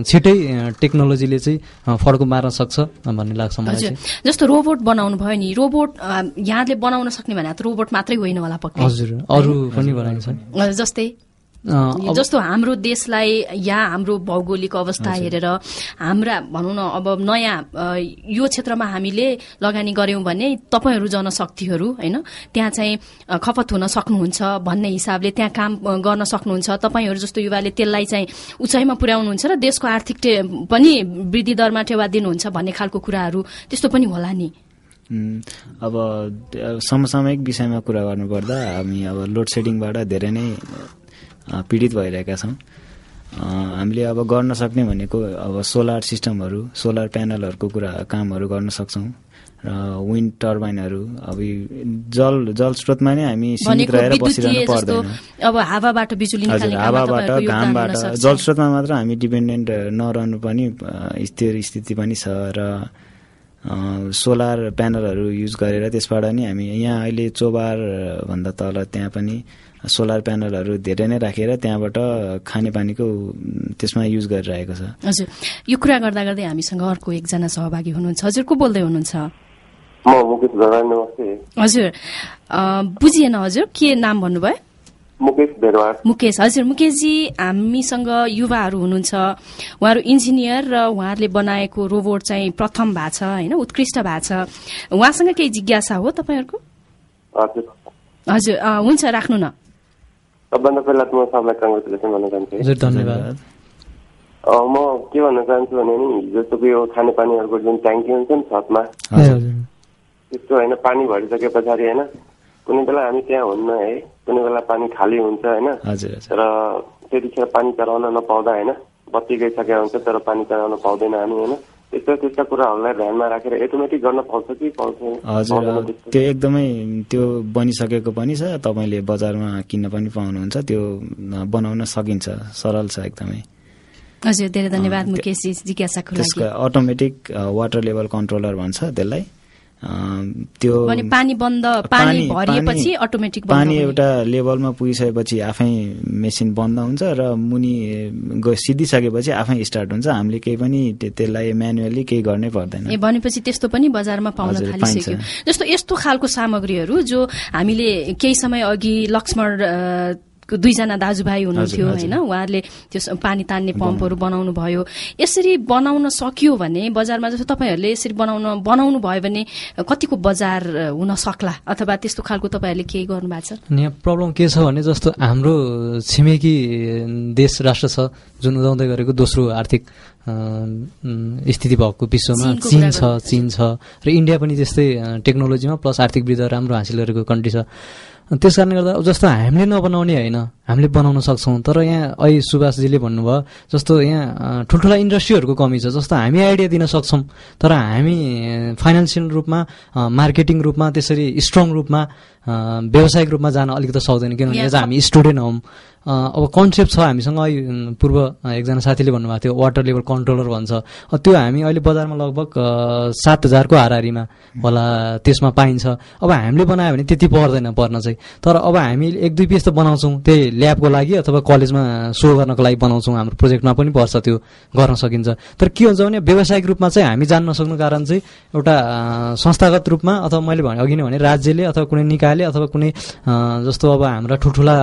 S17: छिटै टेक्नोलोजीले चाहिँ फड्को मार्न सक्छ भन्ने लाग्छ मलाई चाहिँ।
S2: जस्तो रोबोट बनाउनु भयो नि, रोबोट यहाँले बनाउन सक्ने भने त रोबोट मात्रै होइन होला पक्कै?
S17: हजुर, अरू पनि बनाइन्छ।
S2: जस्तै जस्तो हाम्रो देशलाई या हाम्रो भौगोलिक अवस्था हेरेर हाम्रा भनौँ न अब नयाँ यो क्षेत्रमा हामीले लगानी गर्यौं भने तपाईहरू जनशक्तिहरू हैन त्यहाँ चाहिँ खपत हुन सक्नुहुन्छ भन्ने हिसाबले त्यहाँ काम गर्न सक्नुहुन्छ। तपाईहरू जस्तो युवाले त्यसलाई चाहिँ उचाइमा पुर्याउनुहुन्छ र देशको आर्थिक पनि वृद्धि दरमा टेवा दिनुहुन्छ भन्ने खालको कुराहरू त्यस्तो पनि होला नि।
S3: अब समसामयिक विषयमा कुरा गर्नुपर्दा हामी अब लोड सेडिङबाट धेरै नै पीडित भइरहेका छौँ। हामीले अब गर्न सक्ने भनेको अब सोलर सिस्टमहरू, सोलर प्यानलहरूको कुरा कामहरू गर्न सक्छौँ र विन्ड टर्बाइनहरू। अब जल स्रोतमा नै हामी सीमित रहेर बसिरहनु पर्दैन।
S2: अब हावाबाट बिजुली निकाल्ने काममा
S3: हावाबाट, घामबाट, जल स्रोतमा मात्र हामी डिपेन्डेन्ट नरहनु पनि स्थिति पनि छ र सोलर प्यानलहरू युज गरेर त्यसबाट नि हामी यहाँ अहिले चोबार भन्दा तल त्यहाँ पनि सोलर प्यानलहरू धेरै नै राखेर त्यहाँबाट खानेपानीको त्यसमा युज गरिरहेको छ।
S2: हजुर, यो कुरा गर्दा गर्दै हामीसँग अर्को एकजना सहभागी हुनुहुन्छ। हजुर, को बोल्दै हुनुहुन्छ?
S18: म मुकेश भेरवार। नमस्ते।
S2: हजुर, बुझिएन हजुर, के नाम भन्नुभयो?
S18: मुकेश भेरवार।
S2: मुकेश, हजुर मुकेशजी, हामीसँग युवाहरू हुनुहुन्छ, उहाँहरू इन्जिनियर र उहाँहरूले बनाएको रोबोट चाहिँ प्रथम भएको छ होइन, उत्कृष्ट भएको छ। उहाँसँग केही जिज्ञासा हो तपाईँहरूको? हजुर, हुन्छ, राख्नु न।
S18: सबभन्दा पहिला त म सबलाई कङ्ग्रेचुलेसन भन्न चाहन्छु।
S17: हजुर, धन्यवाद।
S18: म के भन्न चाहन्छु भने नि, जस्तो कि यो खानेपानीहरूको जुन ट्याङ्की हुन्छ नि छतमा, त्यस्तो होइन, पानी भरिसके पछाडि होइन, कुनै बेला हामी त्यहाँ हुन्न है, कुनै बेला पानी खाली हुन्छ होइन, र त्यतिखेर पानी चलाउन नपाउँदा होइन, बत्ती गइसकेको हुन्छ तर पानी चलाउन पाउँदैन हामी होइन, त्यस्ता कुराहरूलाई ध्यानमा राखेर एटोमेटिक गर्न पाउँछ कि पाउँदैन?
S3: हजुर, त्यो एकदमै त्यो बनिसकेको पनि छ, तपाईँले बजारमा किन्न पनि पाउनुहुन्छ, त्यो बनाउन सकिन्छ, सरल छ एकदमै।
S2: हजुर, धेरै धन्यवाद मुकेशजी जिज्ञासाको लागि।
S3: त्यसको अटोमेटिक वाटर लेभल कन्ट्रोलर भन्छ त्यसलाई। त्यो
S2: पानी भरिएपछि अटोमेटिक
S3: पानी एउटा लेभलमा पुगिसकेपछि आफै मेसिन बन्द हुन्छ र मुनि सिधिसकेपछि आफै स्टार्ट हुन्छ, हामीले केही पनि त्यसलाई म्यानुअली केही गर्नै पर्दैन।
S2: भनेपछि त्यस्तो पनि बजारमा पाउन थालिसक्यो। जस्तो यस्तो खालको सामग्रीहरू जो हामीले केही समय अघि लक्ष्मण दुईजना दाजुभाइ हुनुहुन्थ्यो होइन, उहाँहरूले त्यो पानी तान्ने पम्पहरू बनाउनु भयो। यसरी बनाउन सकियो भने बजारमा, जस्तो तपाईँहरूले यसरी बनाउनु भयो भने कतिको बजार हुन सक्ला, अथवा त्यस्तो खालको तपाईँहरूले केही गर्नु भएको छ?
S17: यहाँ प्रब्लम के छ भने, जस्तो हाम्रो छिमेकी देश राष्ट्र छ जुन उदाउँदै गरेको दोस्रो आर्थिक स्थिति भएको विश्वमा चीन छ र इन्डिया पनि त्यस्तै टेक्नोलोजीमा प्लस आर्थिक वृद्धि राम्रो हासिल गरेको कन्ट्री छ। त्यस कारणले गर्दा जस्तो हामीले नबनाउने होइन, हामीले बनाउन सक्छौँ। तर यहाँ अहिले सुभाषजीले भन्नुभयो जस्तो यहाँ ठुल्ठुला इन्डस्ट्रीहरूको कमी छ, जस्तो हामी आइडिया दिन सक्छौँ तर हामी फाइनेन्सियल रूपमा, मार्केटिङ रूपमा, त्यसरी स्ट्रङ रूपमा, व्यावसायिक रूपमा जान अलिकति सक्दैन, किनभने एज हामी स्टुडेन्ट हौँ। अब कन्सेप्ट छ हामीसँग, पूर्व एकजना साथीले भन्नुभएको थियो वाटर लेभल कन्ट्रोलर भन्छ, त्यो हामी अहिले बजारमा लगभग 7,000 को हाराहारीमा होला त्यसमा पाइन्छ। अब हामीले बनायो भने त्यति पर्न चाहिँ, तर अब हामी 1-2 पिस त बनाउँछौँ, त्यही ल्याबको लागि अथवा कलेजमा सो गर्नको लागि बनाउँछौँ, हाम्रो प्रोजेक्टमा पनि पर्छ, त्यो गर्न सकिन्छ। तर के हुन्छ भने व्यावसायिक रूपमा चाहिँ हामी जान्न नसक्नु कारण चाहिँ एउटा संस्थागत रूपमा, अथवा मैले अघि नै भने राज्यले अथवा कुनै निकायले अथवा कुनै जस्तो अब हाम्रा ठुल्ठुला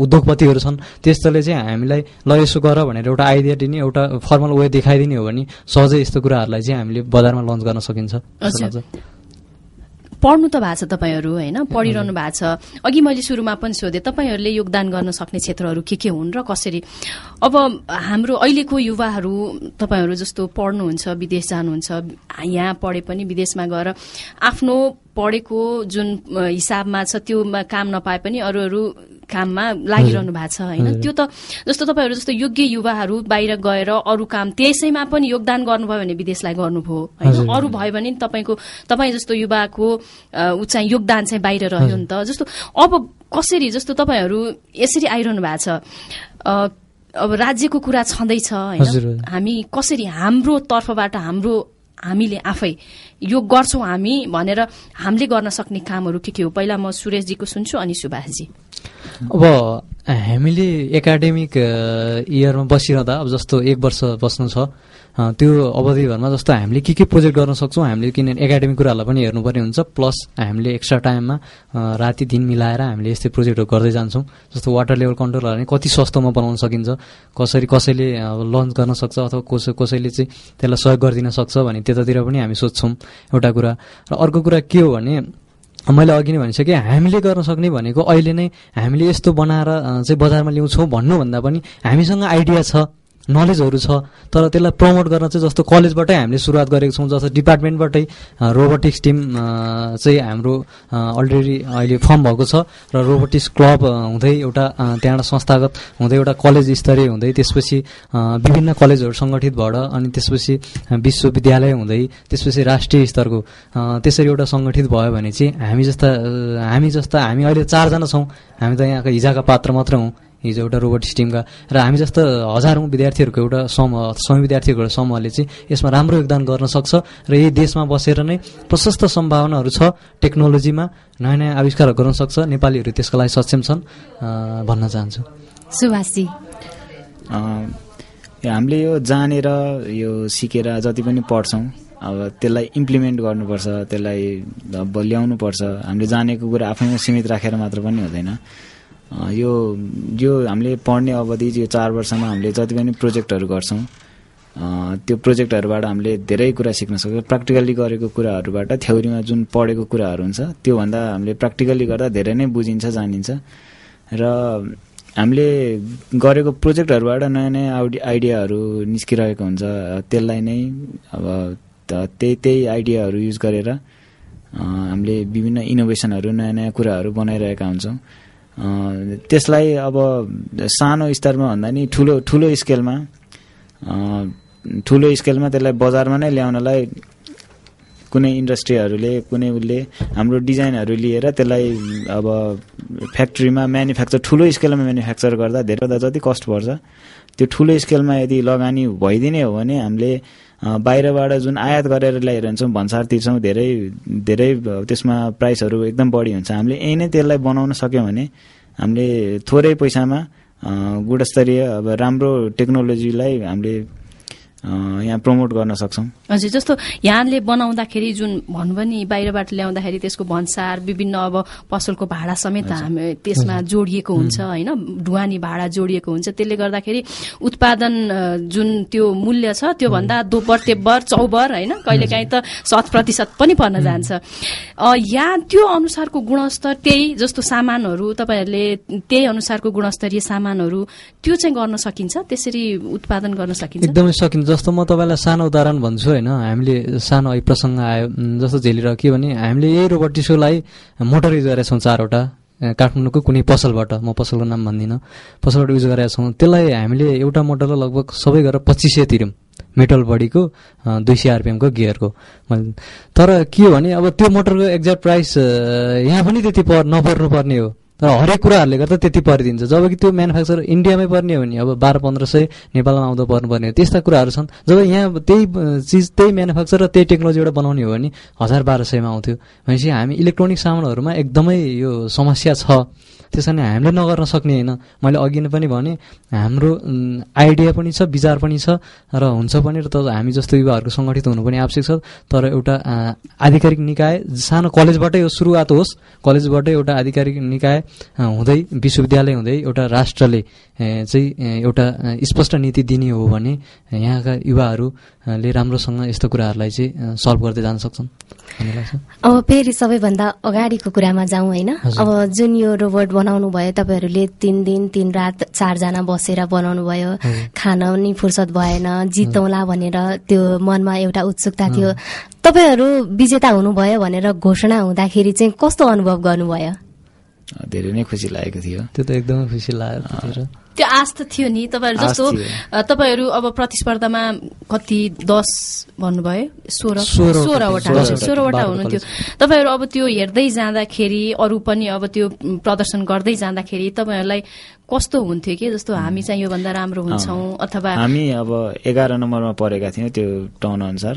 S17: उद्योगपतिहरू छन् त्यस्तोले चाहिँ हामीलाई ल यसो गर भनेर एउटा आइडिया दिने, एउटा फर्मल वे देखाइदिने हो भने सहजै यस्तो कुराहरूलाई चाहिँ हामीले बजारमा लन्च गर्न सकिन्छ।
S2: पढ्नु त भएको छ तपाईँहरू होइन, पढिरहनु भएको छ। अघि मैले सुरुमा पनि सोधेँ तपाईँहरूले योगदान गर्न सक्ने क्षेत्रहरू के हुन् र कसरी। अब हाम्रो अहिलेको युवाहरू तपाईँहरू जस्तो पढ्नुहुन्छ, विदेश जानुहुन्छ, यहाँ पढे पनि विदेशमा गएर आफ्नो पढेको जुन हिसाबमा छ त्यो काम नपाए पनि अरू काममा लागिरहनु भएको छ होइन। त्यो त जस्तो तपाईँहरू जस्तो योग्य युवाहरू बाहिर गएर अरू काम त्यसैमा पनि योगदान गर्नुभयो भने विदेशलाई गर्नुभयो होइन, अरू भयो भने तपाईँ जस्तो युवाको चाहिँ योगदान चाहिँ बाहिर रह्यो नि त। जस्तो अब कसरी, जस्तो तपाईँहरू यसरी आइरहनु भएको छ, अब राज्यको कुरा छँदैछ होइन, हामी कसरी हाम्रो तर्फबाट हामीले आफै यो गर्छौँ हामी भनेर हामीले गर्न सक्ने कामहरू के हो? पहिला म सुरेशजीको सुन्छु अनि सुभाषजी।
S17: अब हामीले एकाडेमिक इयरमा बसिरहँदा, अब जस्तो 1 वर्ष बस्नु छ, त्यो अवधिभरमा जस्तो हामीले के प्रोजेक्ट गर्न सक्छौँ, हामीले किनभने एकाडेमिक कुराहरूलाई पनि हेर्नुपर्ने हुन्छ, प्लस हामीले एक्स्ट्रा टाइममा राति दिन मिलाएर हामीले यस्तै प्रोजेक्टहरू गर्दै जान्छौँ। जस्तो वाटर लेभल कन्ट्रोलरहरू कति सस्तोमा बनाउन सकिन्छ, कसैले लन्च गर्न सक्छ अथवा कसैले चाहिँ त्यसलाई सहयोग गरिदिन सक्छ भने त्यतातिर पनि हामी सोध्छौँ एउटा कुरा। र अर्को कुरा के हो भने, मैले अघि नै भनिसकेँ, हामीले गर्न सक्ने भनेको अहिले नै हामीले यस्तो बनाएर चाहिँ बजारमा ल्याउँछौँ भन्नुभन्दा पनि हामीसँग आइडिया छ, नलेजहरू छ, तर त्यसलाई प्रमोट गर्न चाहिँ जस्तो कलेजबाटै हामीले सुरुवात गरेको छौँ। जस्तो डिपार्टमेन्टबाटै रोबोटिक्स टिम चाहिँ हाम्रो अलरेडी अहिले फर्म भएको छ र रोबोटिक्स क्लब हुँदै एउटा त्यहाँबाट संस्थागत हुँदै एउटा कलेज स्तरीय हुँदै त्यसपछि विभिन्न कलेजहरू सङ्गठित भएर अनि त्यसपछि विश्वविद्यालय हुँदै त्यसपछि राष्ट्रिय स्तरको त्यसरी एउटा सङ्गठित भयो भने चाहिँ हामी अहिले 4 जना छौँ। हामी त यहाँका हिजोका पात्र मात्र हौँ, हिजो एउटा रोबोटिक्स टिमका, र हामी जस्तो हजारौँ विद्यार्थीहरूको एउटा समूह 100 विद्यार्थीहरूको एउटा समूहले चाहिँ यसमा राम्रो योगदान गर्न सक्छ र यही देशमा बसेर नै प्रशस्त सम्भावनाहरू छ टेक्नोलोजीमा, नयाँ नयाँ आविष्कारहरू गर्न सक्छ। नेपालीहरू त्यसको लागि सक्षम छन् भन्न चाहन्छु।
S1: सुभाषजी,
S19: हामीले यो जानेर यो सिकेर जति पनि पढ्छौँ अब त्यसलाई इम्प्लिमेन्ट गर्नुपर्छ, त्यसलाई अब ल्याउनुपर्छ। हामीले जानेको कुरा आफैमा सीमित राखेर मात्र पनि हुँदैन। यो हामीले पढ्ने अवधि यो 4 वर्षमा हामीले जति पनि प्रोजेक्टहरू गर्छौँ त्यो प्रोजेक्टहरूबाट हामीले धेरै कुरा सिक्न सक्छौँ। प्र्याक्टिकल्ली गरेको कुराहरूबाट थ्योरीमा जुन पढेको कुराहरू हुन्छ त्योभन्दा हामीले प्र्याक्टिकल्ली गर्दा धेरै नै बुझिन्छ, जानिन्छ। र हामीले गरेको प्रोजेक्टहरूबाट नयाँ नयाँ आइडियाहरू निस्किरहेको हुन्छ। त्यसलाई नै अब त्यही आइडियाहरू युज गरेर हामीले विभिन्न इनोभेसनहरू नयाँ नयाँ कुराहरू बनाइरहेका हुन्छौँ। त्यसलाई अब सानो स्तरमा भन्दा नि ठुलो स्केलमा त्यसलाई बजारमा नै ल्याउनलाई कुनै इन्डस्ट्रीहरूले कुनै उसले हाम्रो डिजाइनहरू लिएर त्यसलाई अब फ्याक्ट्रीमा ठुलो स्केलमा म्यानुफ्याक्चर गर्दा धेरै जति कस्ट पर्छ त्यो ठुलो स्केलमा यदि लगानी भइदिने हो भने हामीले बाहिरबाट जुन आयात गरेर ल्याइरहन्छौँ, भन्सार तिर्छौँ, धेरै त्यसमा प्राइसहरू एकदम बढी हुन्छ। हामीले यही नै त्यसलाई बनाउन सक्यौँ भने हामीले थोरै पैसामा गुणस्तरीय अब राम्रो टेक्नोलोजीलाई हामीले यहाँ प्रमोट गर्न सक्छौँ।
S2: हजुर, जस्तो यहाँले बनाउँदाखेरि जुन भन्नुभयो नि बाहिरबाट ल्याउँदाखेरि त्यसको भन्सार विभिन्न अब पसलको भाडा समेत हामी त्यसमा जोडिएको हुन्छ होइन, ढुवानी भाडा जोडिएको हुन्छ। त्यसले गर्दाखेरि उत्पादन जुन त्यो मूल्य छ त्योभन्दा दोब्बर तेब्बर चौबर होइन, कहिलेकाहीँ त 100% पनि पर्न जान्छ। यहाँ त्यो अनुसारको गुणस्तर त्यही जस्तो सामानहरू तपाईँहरूले त्यही अनुसारको गुणस्तरीय सामानहरू त्यो चाहिँ गर्न सकिन्छ, त्यसरी उत्पादन गर्न सकिन्छ?
S17: एकदमै सकिन्छ। जस्तो म तपाईँलाई सानो उदाहरण भन्छु होइन, हामीले सानो अहिले प्रसङ्ग आयो जस्तो झेलिरहेको के भने हामीले यही रोबोटिक्सको लागि मोटर युज गरेका छौँ 4वटा काठमाडौँको कुनै पसलबाट, म पसलको नाम भन्दिनँ, पसलबाट युज गरेका छौँ। त्यसलाई हामीले एउटा मोटरलाई लगभग सबै गरेर 2500 तिर्यौँ, मेटल बडीको 200 RPM को गियरको। तर के हो भने अब त्यो मोटरको एक्ज्याक्ट प्राइस यहाँ पनि त्यति नपर्नु पर्ने हो, तर हरेक कुराहरूले गर्दा त्यति परिदिन्छ। जबकि त्यो म्यानुफ्याक्चर इन्डियामै पर्ने हो भने अब 1200-1500 नेपालमा आउँदा पर्नुपर्ने हो। त्यस्ता कुराहरू छन्। जब यहाँ त्यही म्यानुफ्याक्चर र त्यही टेक्नोलोजीबाट बनाउने हो भने 1200-1200मा आउँथ्यो। भनेपछि हामी इलेक्ट्रोनिक सामानहरूमा एकदमै यो समस्या छ। त्यसो भने हामीले नगर्न सक्ने होइन। मैले अघि नै पनि भने हाम्रो आइडिया पनि छ, विचार पनि छ र हुन्छ पनि, र तर हामी जस्तो युवाहरूको सङ्गठित हुनु पनि आवश्यक छ। तर एउटा आधिकारिक निकाय सानो कलेजबाटै यो सुरुवात होस्, कलेजबाटै एउटा आधिकारिक निकाय हुँदै विश्वविद्यालय हुँदै एउटा राष्ट्रले चाहिँ एउटा स्पष्ट नीति दिने हो भने यहाँका युवाहरूले राम्रोसँग यस्तो कुराहरूलाई चाहिँ सल्भ गर्दै जान सक्छन् भन्ने लाग्छ।
S1: अब फेरि सबैभन्दा अगाडिको कुरामा जाउँ होइन। अब जुन यो रोबोट बनाउनु भयो तपाईँहरूले 3 दिन 3 रात 4 जना बसेर बनाउनु भयो, खान नि फुर्सद भएन, जितौँला भनेर त्यो मनमा एउटा उत्सुकता थियो। तपाईँहरू विजेता हुनुभयो भनेर घोषणा हुँदाखेरि चाहिँ कस्तो अनुभव गर्नुभयो?
S19: धेरै नै खुसी लागेको थियो।
S17: त्यो त एकदमै खुसी लागेको थियो।
S2: त्यो आश त थियो नि तपाईँहरू जस्तो। तपाईँहरू अब प्रतिस्पर्धामा कति 10 भन्नुभयो 16वटा हुनुहुन्थ्यो। तपाईँहरू अब त्यो हेर्दै जाँदाखेरि अरू पनि अब त्यो प्रदर्शन गर्दै जाँदाखेरि तपाईँहरूलाई कस्तो हुन्थ्यो कि जस्तो हामी चाहिँ योभन्दा राम्रो हुन्छौँ अथवा?
S19: हामी अब 11 नम्बरमा परेका थियौँ त्यो टाउन अनुसार।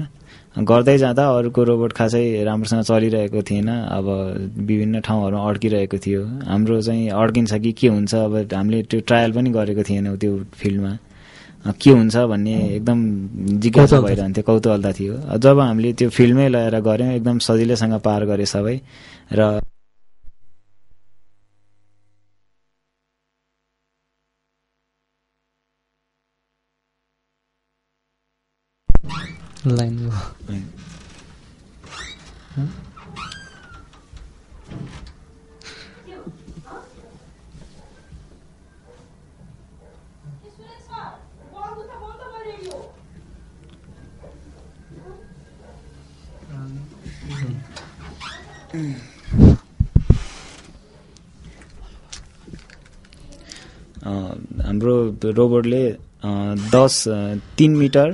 S19: गर्दै जाँदा अरूको रोबोट खासै राम्रोसँग चलिरहेको थिएन। अब विभिन्न ठाउँहरूमा अड्किरहेको थियो। हाम्रो चाहिँ अड्किन्छ कि के हुन्छ, अब हामीले त्यो ट्रायल पनि गरेको थिएनौँ। त्यो फिल्डमा के हुन्छ भन्ने एकदम जिज्ञासा भइरहन्थ्यो, कौतूहलता थियो। जब हामीले त्यो फिल्डमै लगाएर गऱ्यौँ एकदम सजिलैसँग पार गरे सबै। र
S17: लाइन
S19: हाम्रो रोबोटले 3 मिटर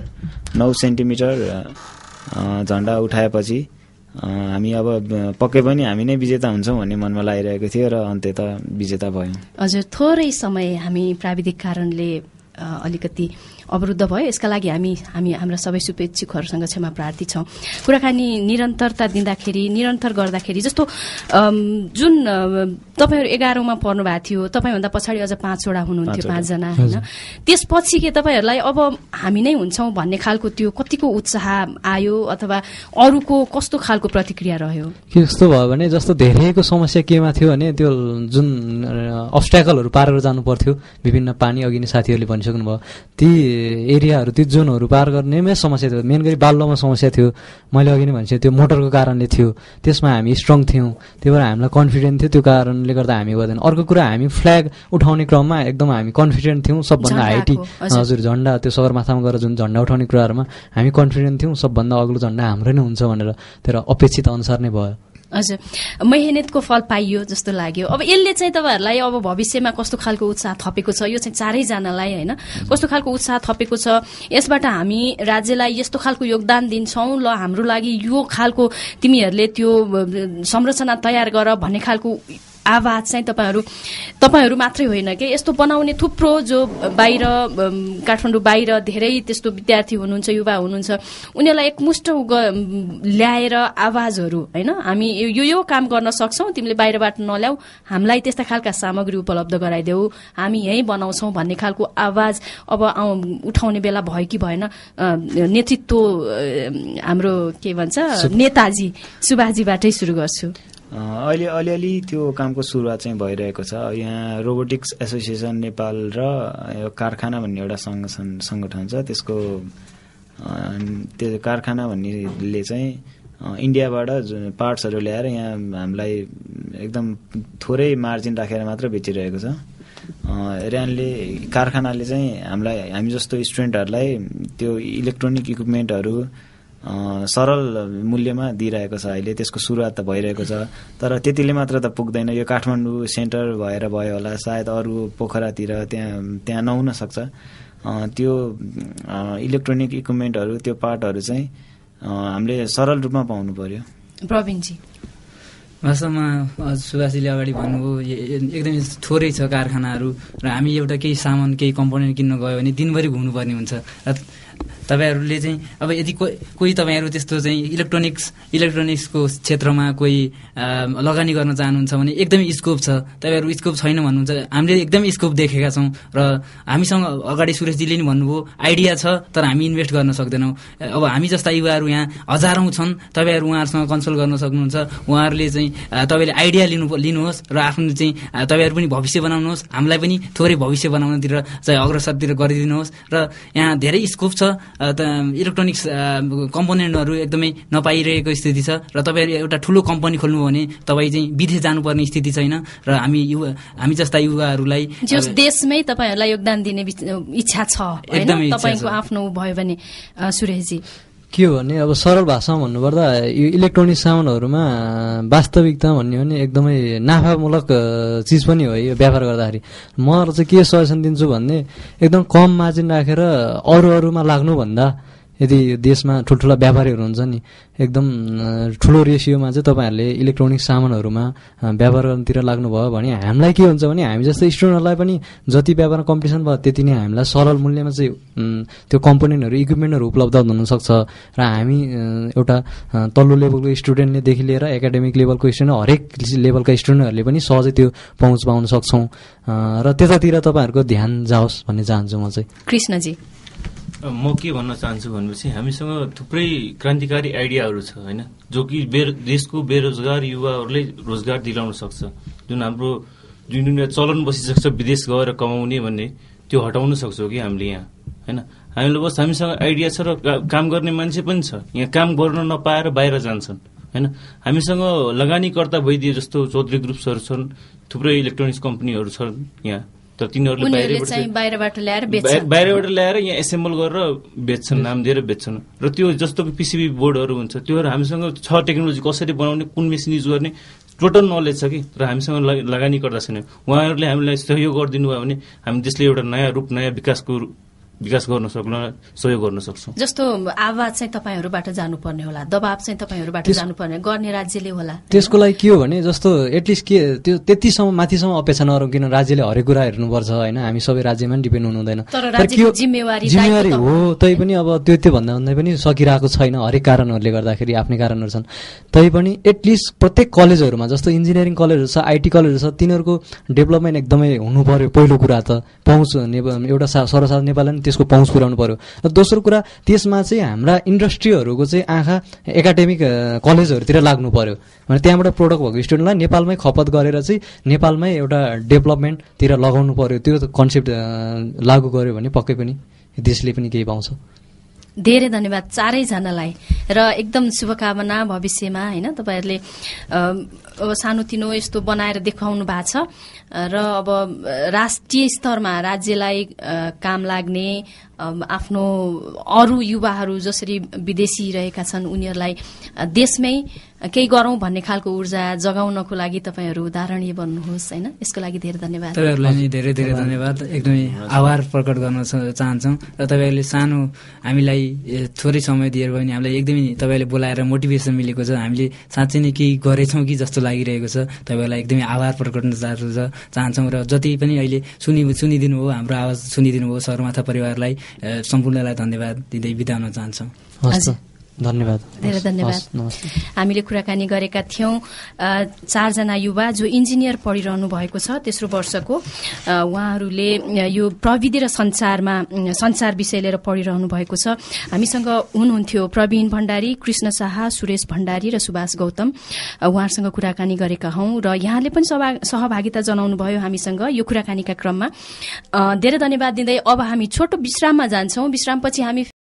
S19: 9 सेन्टिमिटर झन्डा उठाएपछि हामी अब पक्कै पनि हामी नै विजेता हुन्छौँ भन्ने मनमा लागिरहेको थियो र अन्त्यत विजेता भयौँ।
S2: हजुर, थोरै समय हामी प्राविधिक कारणले अलिकति अवरुद्ध भयो। यसका लागि हाम्रा सबै शुभेच्छुकहरूसँग क्षमा प्रार्थी छौँ। कुराकानी निरन्तरता दिँदाखेरि, निरन्तर गर्दाखेरि, जस्तो जुन तपाईँहरू 11औंमा पढ्नु भएको थियो, तपाईँभन्दा पछाडि अझ 5वटा हुनुहुन्थ्यो, 5 जना होइन, त्यसपछि के तपाईँहरूलाई अब हामी नै हुन्छौँ भन्ने खालको त्यो कतिको उत्साह आयो अथवा अरूको कस्तो खालको प्रतिक्रिया रह्यो?
S17: कस्तो भयो भने जस्तो धेरैको समस्या केमा थियो भने त्यो जुन अब्स्ट्याकलहरू पार गरेर जानु पर्थ्यो, विभिन्न पानी अघि नै साथीहरूले भनिसक्नु भयो, ती एरियाहरू ती जोनहरू पार गर्नेमै समस्या थियो। मेन गरी बाल्लोमा समस्या थियो, मैले अघि नै भनिसकेँ, त्यो मोटरको कारणले थियो। त्यसमा हामी स्ट्रङ थियौँ, त्यही भएर हामीलाई कन्फिडेन्ट थियो, त्यो कारणले गर्दा हामी गर्दैन। अर्को कुरा, हामी फ्ल्याग उठाउने क्रममा एकदम हामी कन्फिडेन्ट थियौँ, सबभन्दा हाइटी हजुर झन्डा त्यो सगरमाथामा गएर जुन झन्डा उठाउने कुराहरूमा हामी कन्फिडेन्ट थियौँ, सबभन्दा अग्लो झन्डा हाम्रो नै हुन्छ भनेर। तर अपेक्षित अनुसार नै भयो।
S2: हजुर, मेहनतको फल पाइयो जस्तो लाग्यो। अब यसले चाहिँ तपाईँहरूलाई अब भविष्यमा कस्तो खालको उत्साह थपेको छ? यो चाहिँ चारैजनालाई होइन कस्तो खालको उत्साह थपेको छ? यसबाट हामी राज्यलाई यस्तो खालको योगदान दिन्छौँ, ल हाम्रो लागि यो खालको तिमीहरूले त्यो संरचना तयार गर भन्ने खालको आवाज चाहिँ तपाईँहरू मात्रै होइन के, यस्तो बनाउने थुप्रो जो बाहिर काठमाडौँ बाहिर धेरै त्यस्तो विद्यार्थी हुनुहुन्छ, युवा हुनुहुन्छ, उनीहरूलाई एकमुष्ट ल्याएर आवाजहरू होइन हामी यो काम गर्न सक्छौँ, तिमीले बाहिरबाट नल्याऊ, हामीलाई त्यस्ता खालका सामग्री उपलब्ध गराइदेऊ, हामी यहीँ बनाउँछौँ भन्ने खालको आवाज अब उठाउने बेला भयो कि भएन? नेतृत्व हाम्रो के भन्छ नेताजी सुभाषजीबाटै सुरु गर्छु।
S19: अहिले अलिअलि त्यो कामको सुरुवात चाहिँ भइरहेको छ। यहाँ रोबोटिक्स एसोसिएसन नेपाल र कारखाना भन्ने एउटा सङ्गठन छ, त्यसको त्यो कारखाना भन्नेले चाहिँ इन्डियाबाट जुन पार्ट्सहरू ल्याएर यहाँ हामीलाई एकदम थोरै मार्जिन राखेर मात्र बेचिरहेको छ। ऱ्यानले कारखानाले चाहिँ हामी जस्तो स्टुडेन्टहरूलाई त्यो इलेक्ट्रोनिक इक्विपमेन्टहरू सरल मूल्यमा दिइरहेको छ। अहिले त्यसको सुरुवात त भइरहेको छ, तर त्यतिले मात्र त पुग्दैन। यो काठमाडौँ सेन्टर भएर भयो होला, सायद अरू पोखरातिर त्यहाँ नहुन सक्छ। त्यो इलेक्ट्रोनिक इक्विपमेन्टहरू, त्यो पार्टहरू चाहिँ हामीले सरल रूपमा पाउनु पर्यो।
S2: प्रवीणजी,
S3: वास्तवमा सुभाषजीले अगाडि भन्नुभयो एकदमै थोरै छ कारखानाहरू र हामी एउटा केही सामान केही कम्पोनेन्ट किन्न गयो भने दिनभरि घुम्नुपर्ने हुन्छ। तपाईँहरूले चाहिँ अब यदि कोही तपाईँहरू त्यस्तो चाहिँ इलेक्ट्रोनिक्सको क्षेत्रमा कोही लगानी गर्न चाहनुहुन्छ भने एकदमै स्कोप छ। तपाईँहरू स्कोप छैन भन्नुहुन्छ, हामीले एकदमै स्कोप देखेका छौँ र हामीसँग अगाडि सुरेशजीले नि भन्नुभयो आइडिया छ तर हामी इन्भेस्ट गर्न सक्दैनौँ। अब हामी जस्ता युवाहरू यहाँ हजारौँ छन्, तपाईँहरू उहाँहरूसँग कन्सल्ट गर्न सक्नुहुन्छ। उहाँहरूले चाहिँ तपाईँले आइडिया लिनुहोस् र आफ्नो चाहिँ तपाईँहरू पनि भविष्य बनाउनुहोस्, हामीलाई पनि थोरै भविष्य बनाउनतिर चाहिँ अग्रसरतिर गरिदिनुहोस्। र यहाँ धेरै स्कोप छ। इलेक्ट्रोनिक्स कम्पोनेन्टहरू एकदमै नपाइरहेको स्थिति छ र तपाईँहरू एउटा ठुलो कम्पनी खोल्नु भने तपाईँ चाहिँ विदेश जानुपर्ने स्थिति छैन र हामी जस्ता युवाहरूलाई
S2: देशमै तपाईँहरूलाई योगदान दिने इच्छा छ।
S3: एकदमै
S2: तपाईँको आफ्नो भयो भने सुरेशजी
S17: के हो भने अब सरल भाषामा भन्नुपर्दा यो इलेक्ट्रोनिक सामानहरूमा वास्तविकता भन्ने हो भने एकदमै नाफामूलक चिज पनि हो यो व्यापार गर्दाखेरि। म चाहिँ के सजेसन दिन्छु भन्ने एकदम कम मार्जिन राखेर अरूमा लाग्नुभन्दा यदि देशमा ठुल्ठुला व्यापारीहरू हुन्छ नि एकदम ठुलो रेसियोमा चाहिँ तपाईँहरूले इलेक्ट्रोनिक सामानहरूमा व्यापार गर्नतिर लाग्नुभयो भने हामीलाई के हुन्छ भने हामी जस्तो स्टुडेन्टहरूलाई पनि जति व्यापारमा कम्पिटिसन भयो त्यति नै हामीलाई सरल मूल्यमा चाहिँ त्यो कम्पोनेन्टहरू इक्विपमेन्टहरू उपलब्ध हुनसक्छ र हामी एउटा तल्लो लेभलको स्टुडेन्टलेदेखि लिएर एकाडेमिक लेभलको स्टुडेन्ट हरेक लेभलका स्टुडेन्टहरूले पनि सहजै त्यो पहुँच पाउन सक्छौँ र त्यतातिर तपाईँहरूको ध्यान जाओस् भन्ने चाहन्छु म चाहिँ।
S2: कृष्णजी,
S4: म के भन्न चाहन्छु भनेपछि हामीसँग थुप्रै क्रान्तिकारी आइडियाहरू छ होइन, जो कि देशको बेरोजगार युवाहरूले रोजगार दिलाउन सक्छ। जुन चलन बसिसक्छ विदेश गएर कमाउने भन्ने त्यो हटाउन सक्छौँ कि हामीले यहाँ होइन। हामीसँग आइडिया छ र काम गर्ने मान्छे पनि छ, यहाँ काम गर्न नपाएर बाहिर जान्छन् होइन। हामीसँग लगानीकर्ता भइदिए जस्तो चौधरी ग्रुप्सहरू छन्, थुप्रै इलेक्ट्रोनिक्स कम्पनीहरू छन् यहाँ तर तिनीहरूले
S2: बाहिरबाट
S4: ल्याएर यहाँ एसेम्बल गरेर बेच्छन्, नाम दिएर बेच्छन्। र त्यो जस्तो पिसिबी बोर्डहरू हुन्छ त्योहरू हामीसँग छ, टेक्नोलोजी कसरी बनाउने, कुन मेसिन युज गर्ने टोटल नलेज छ कि, तर हामीसँग लगानी गर्दा छैन। उहाँहरूले हामीलाई सहयोग गरिदिनु भयो भने हामी देशले एउटा नयाँ रूप, नयाँ विकास गर्न सहयोग गर्न सक्छौँ।
S2: जस्तो आवाज चाहिँ तपाईँहरूबाट जानुपर्ने होला, दबाब चाहिँ तपाईँहरूबाट जानुपर्ने, गर्ने राज्यले होला।
S17: त्यसको लागि के हो भने जस्तो एटलिस्ट के त्यो त्यतिसम्म माथिसम्म अपेक्षा नरौँ, किन राज्यले हरेक कुरा हेर्नुपर्छ होइन, हामी सबै राज्यमा डिपेन्ड हुनु हुँदैन।
S2: तर
S17: जिम्मेवारी हो, तैपनि अब त्यो भन्दा पनि सकिरहेको छैन, हरेक कारणहरूले गर्दाखेरि आफ्नै कारणहरू छन्। तैपनि एटलिस्ट प्रत्येक कलेजहरूमा जस्तो इन्जिनियरिङ कलेजहरू छ, आइटी कलेजहरू छ, तिनीहरूको डेभलपमेन्ट एकदमै हुनु पर्यो। पहिलो कुरा त पहुँच एउटा सर्वसाधारण नेपालले त्यसको पहुँच पुर्याउनु पर्यो। र दोस्रो कुरा त्यसमा चाहिँ हाम्रा इन्डस्ट्रीहरूको चाहिँ आँखा एकाडेमिक कलेजहरूतिर लाग्नु पर्यो भने त्यहाँबाट प्रोडक्ट भएको स्टुडेन्टलाई नेपालमै खपत गरेर चाहिँ नेपालमै एउटा डेभलपमेन्टतिर लगाउनु पर्यो। त्यो कन्सेप्ट लागू गर्यो भने पक्कै पनि देशले पनि केही पाउँछ।
S2: धेरै धन्यवाद चारैजनालाई र एकदम शुभकामना भविष्यमा होइन। तपाईँहरूले अब सानोतिनो यस्तो बनाएर देखाउनु भएको छ र अब राष्ट्रिय स्तरमा राज्यलाई काम लाग्ने आफ्नो अरू युवाहरू जसरी विदेशी रहेका छन् उनीहरूलाई देशमै केही गरौँ भन्ने खालको ऊर्जा जगाउनको लागि तपाईँहरू उदाहरणीय बन्नुहोस् होइन। यसको लागि धेरै धन्यवाद।
S3: तपाईँहरूलाई नि धेरै धेरै धन्यवाद, एकदमै आभार प्रकट गर्न चाहन्छौँ। र तपाईँहरूले सानो हामीलाई थोरै समय दिएर पनि हामीलाई एकदमै तपाईँले बोलाएर मोटिभेसन मिलेको छ, हामीले साँच्चै नै केही गरेछौँ कि जस्तो लागिरहेको छ। तपाईँहरूलाई एकदमै आभार प्रकट गर्न चाहन्छौँ र जति पनि अहिले सुनिदिनु हो, हाम्रो आवाज सुनिदिनु हो, सगरमाथा परिवारलाई सम्पूर्णलाई धन्यवाद दिँदै बिदा हुन चाहन्छौँ।
S17: धन्यवाद,
S2: धेरै धन्यवाद। हामीले कुराकानी गरेका थियौँ चारजना युवा जो इन्जिनियर पढिरहनु भएको छ तेस्रो वर्षको। उहाँहरूले यो प्रविधि र संचार विषय लिएर पढिरहनु भएको छ। हामीसँग हुनुहुन्थ्यो प्रवीण भण्डारी, कृष्ण शाह, सुरेश भण्डारी र सुभाष गौतम। उहाँहरूसँग कुराकानी गरेका हौं र यहाँले पनि सहभागिता जनाउनु भयो हामीसँग यो कुराकानीका क्रममा। धेरै धन्यवाद दिँदै अब हामी छोटो विश्राममा जान्छौं। विश्रामपछि हामी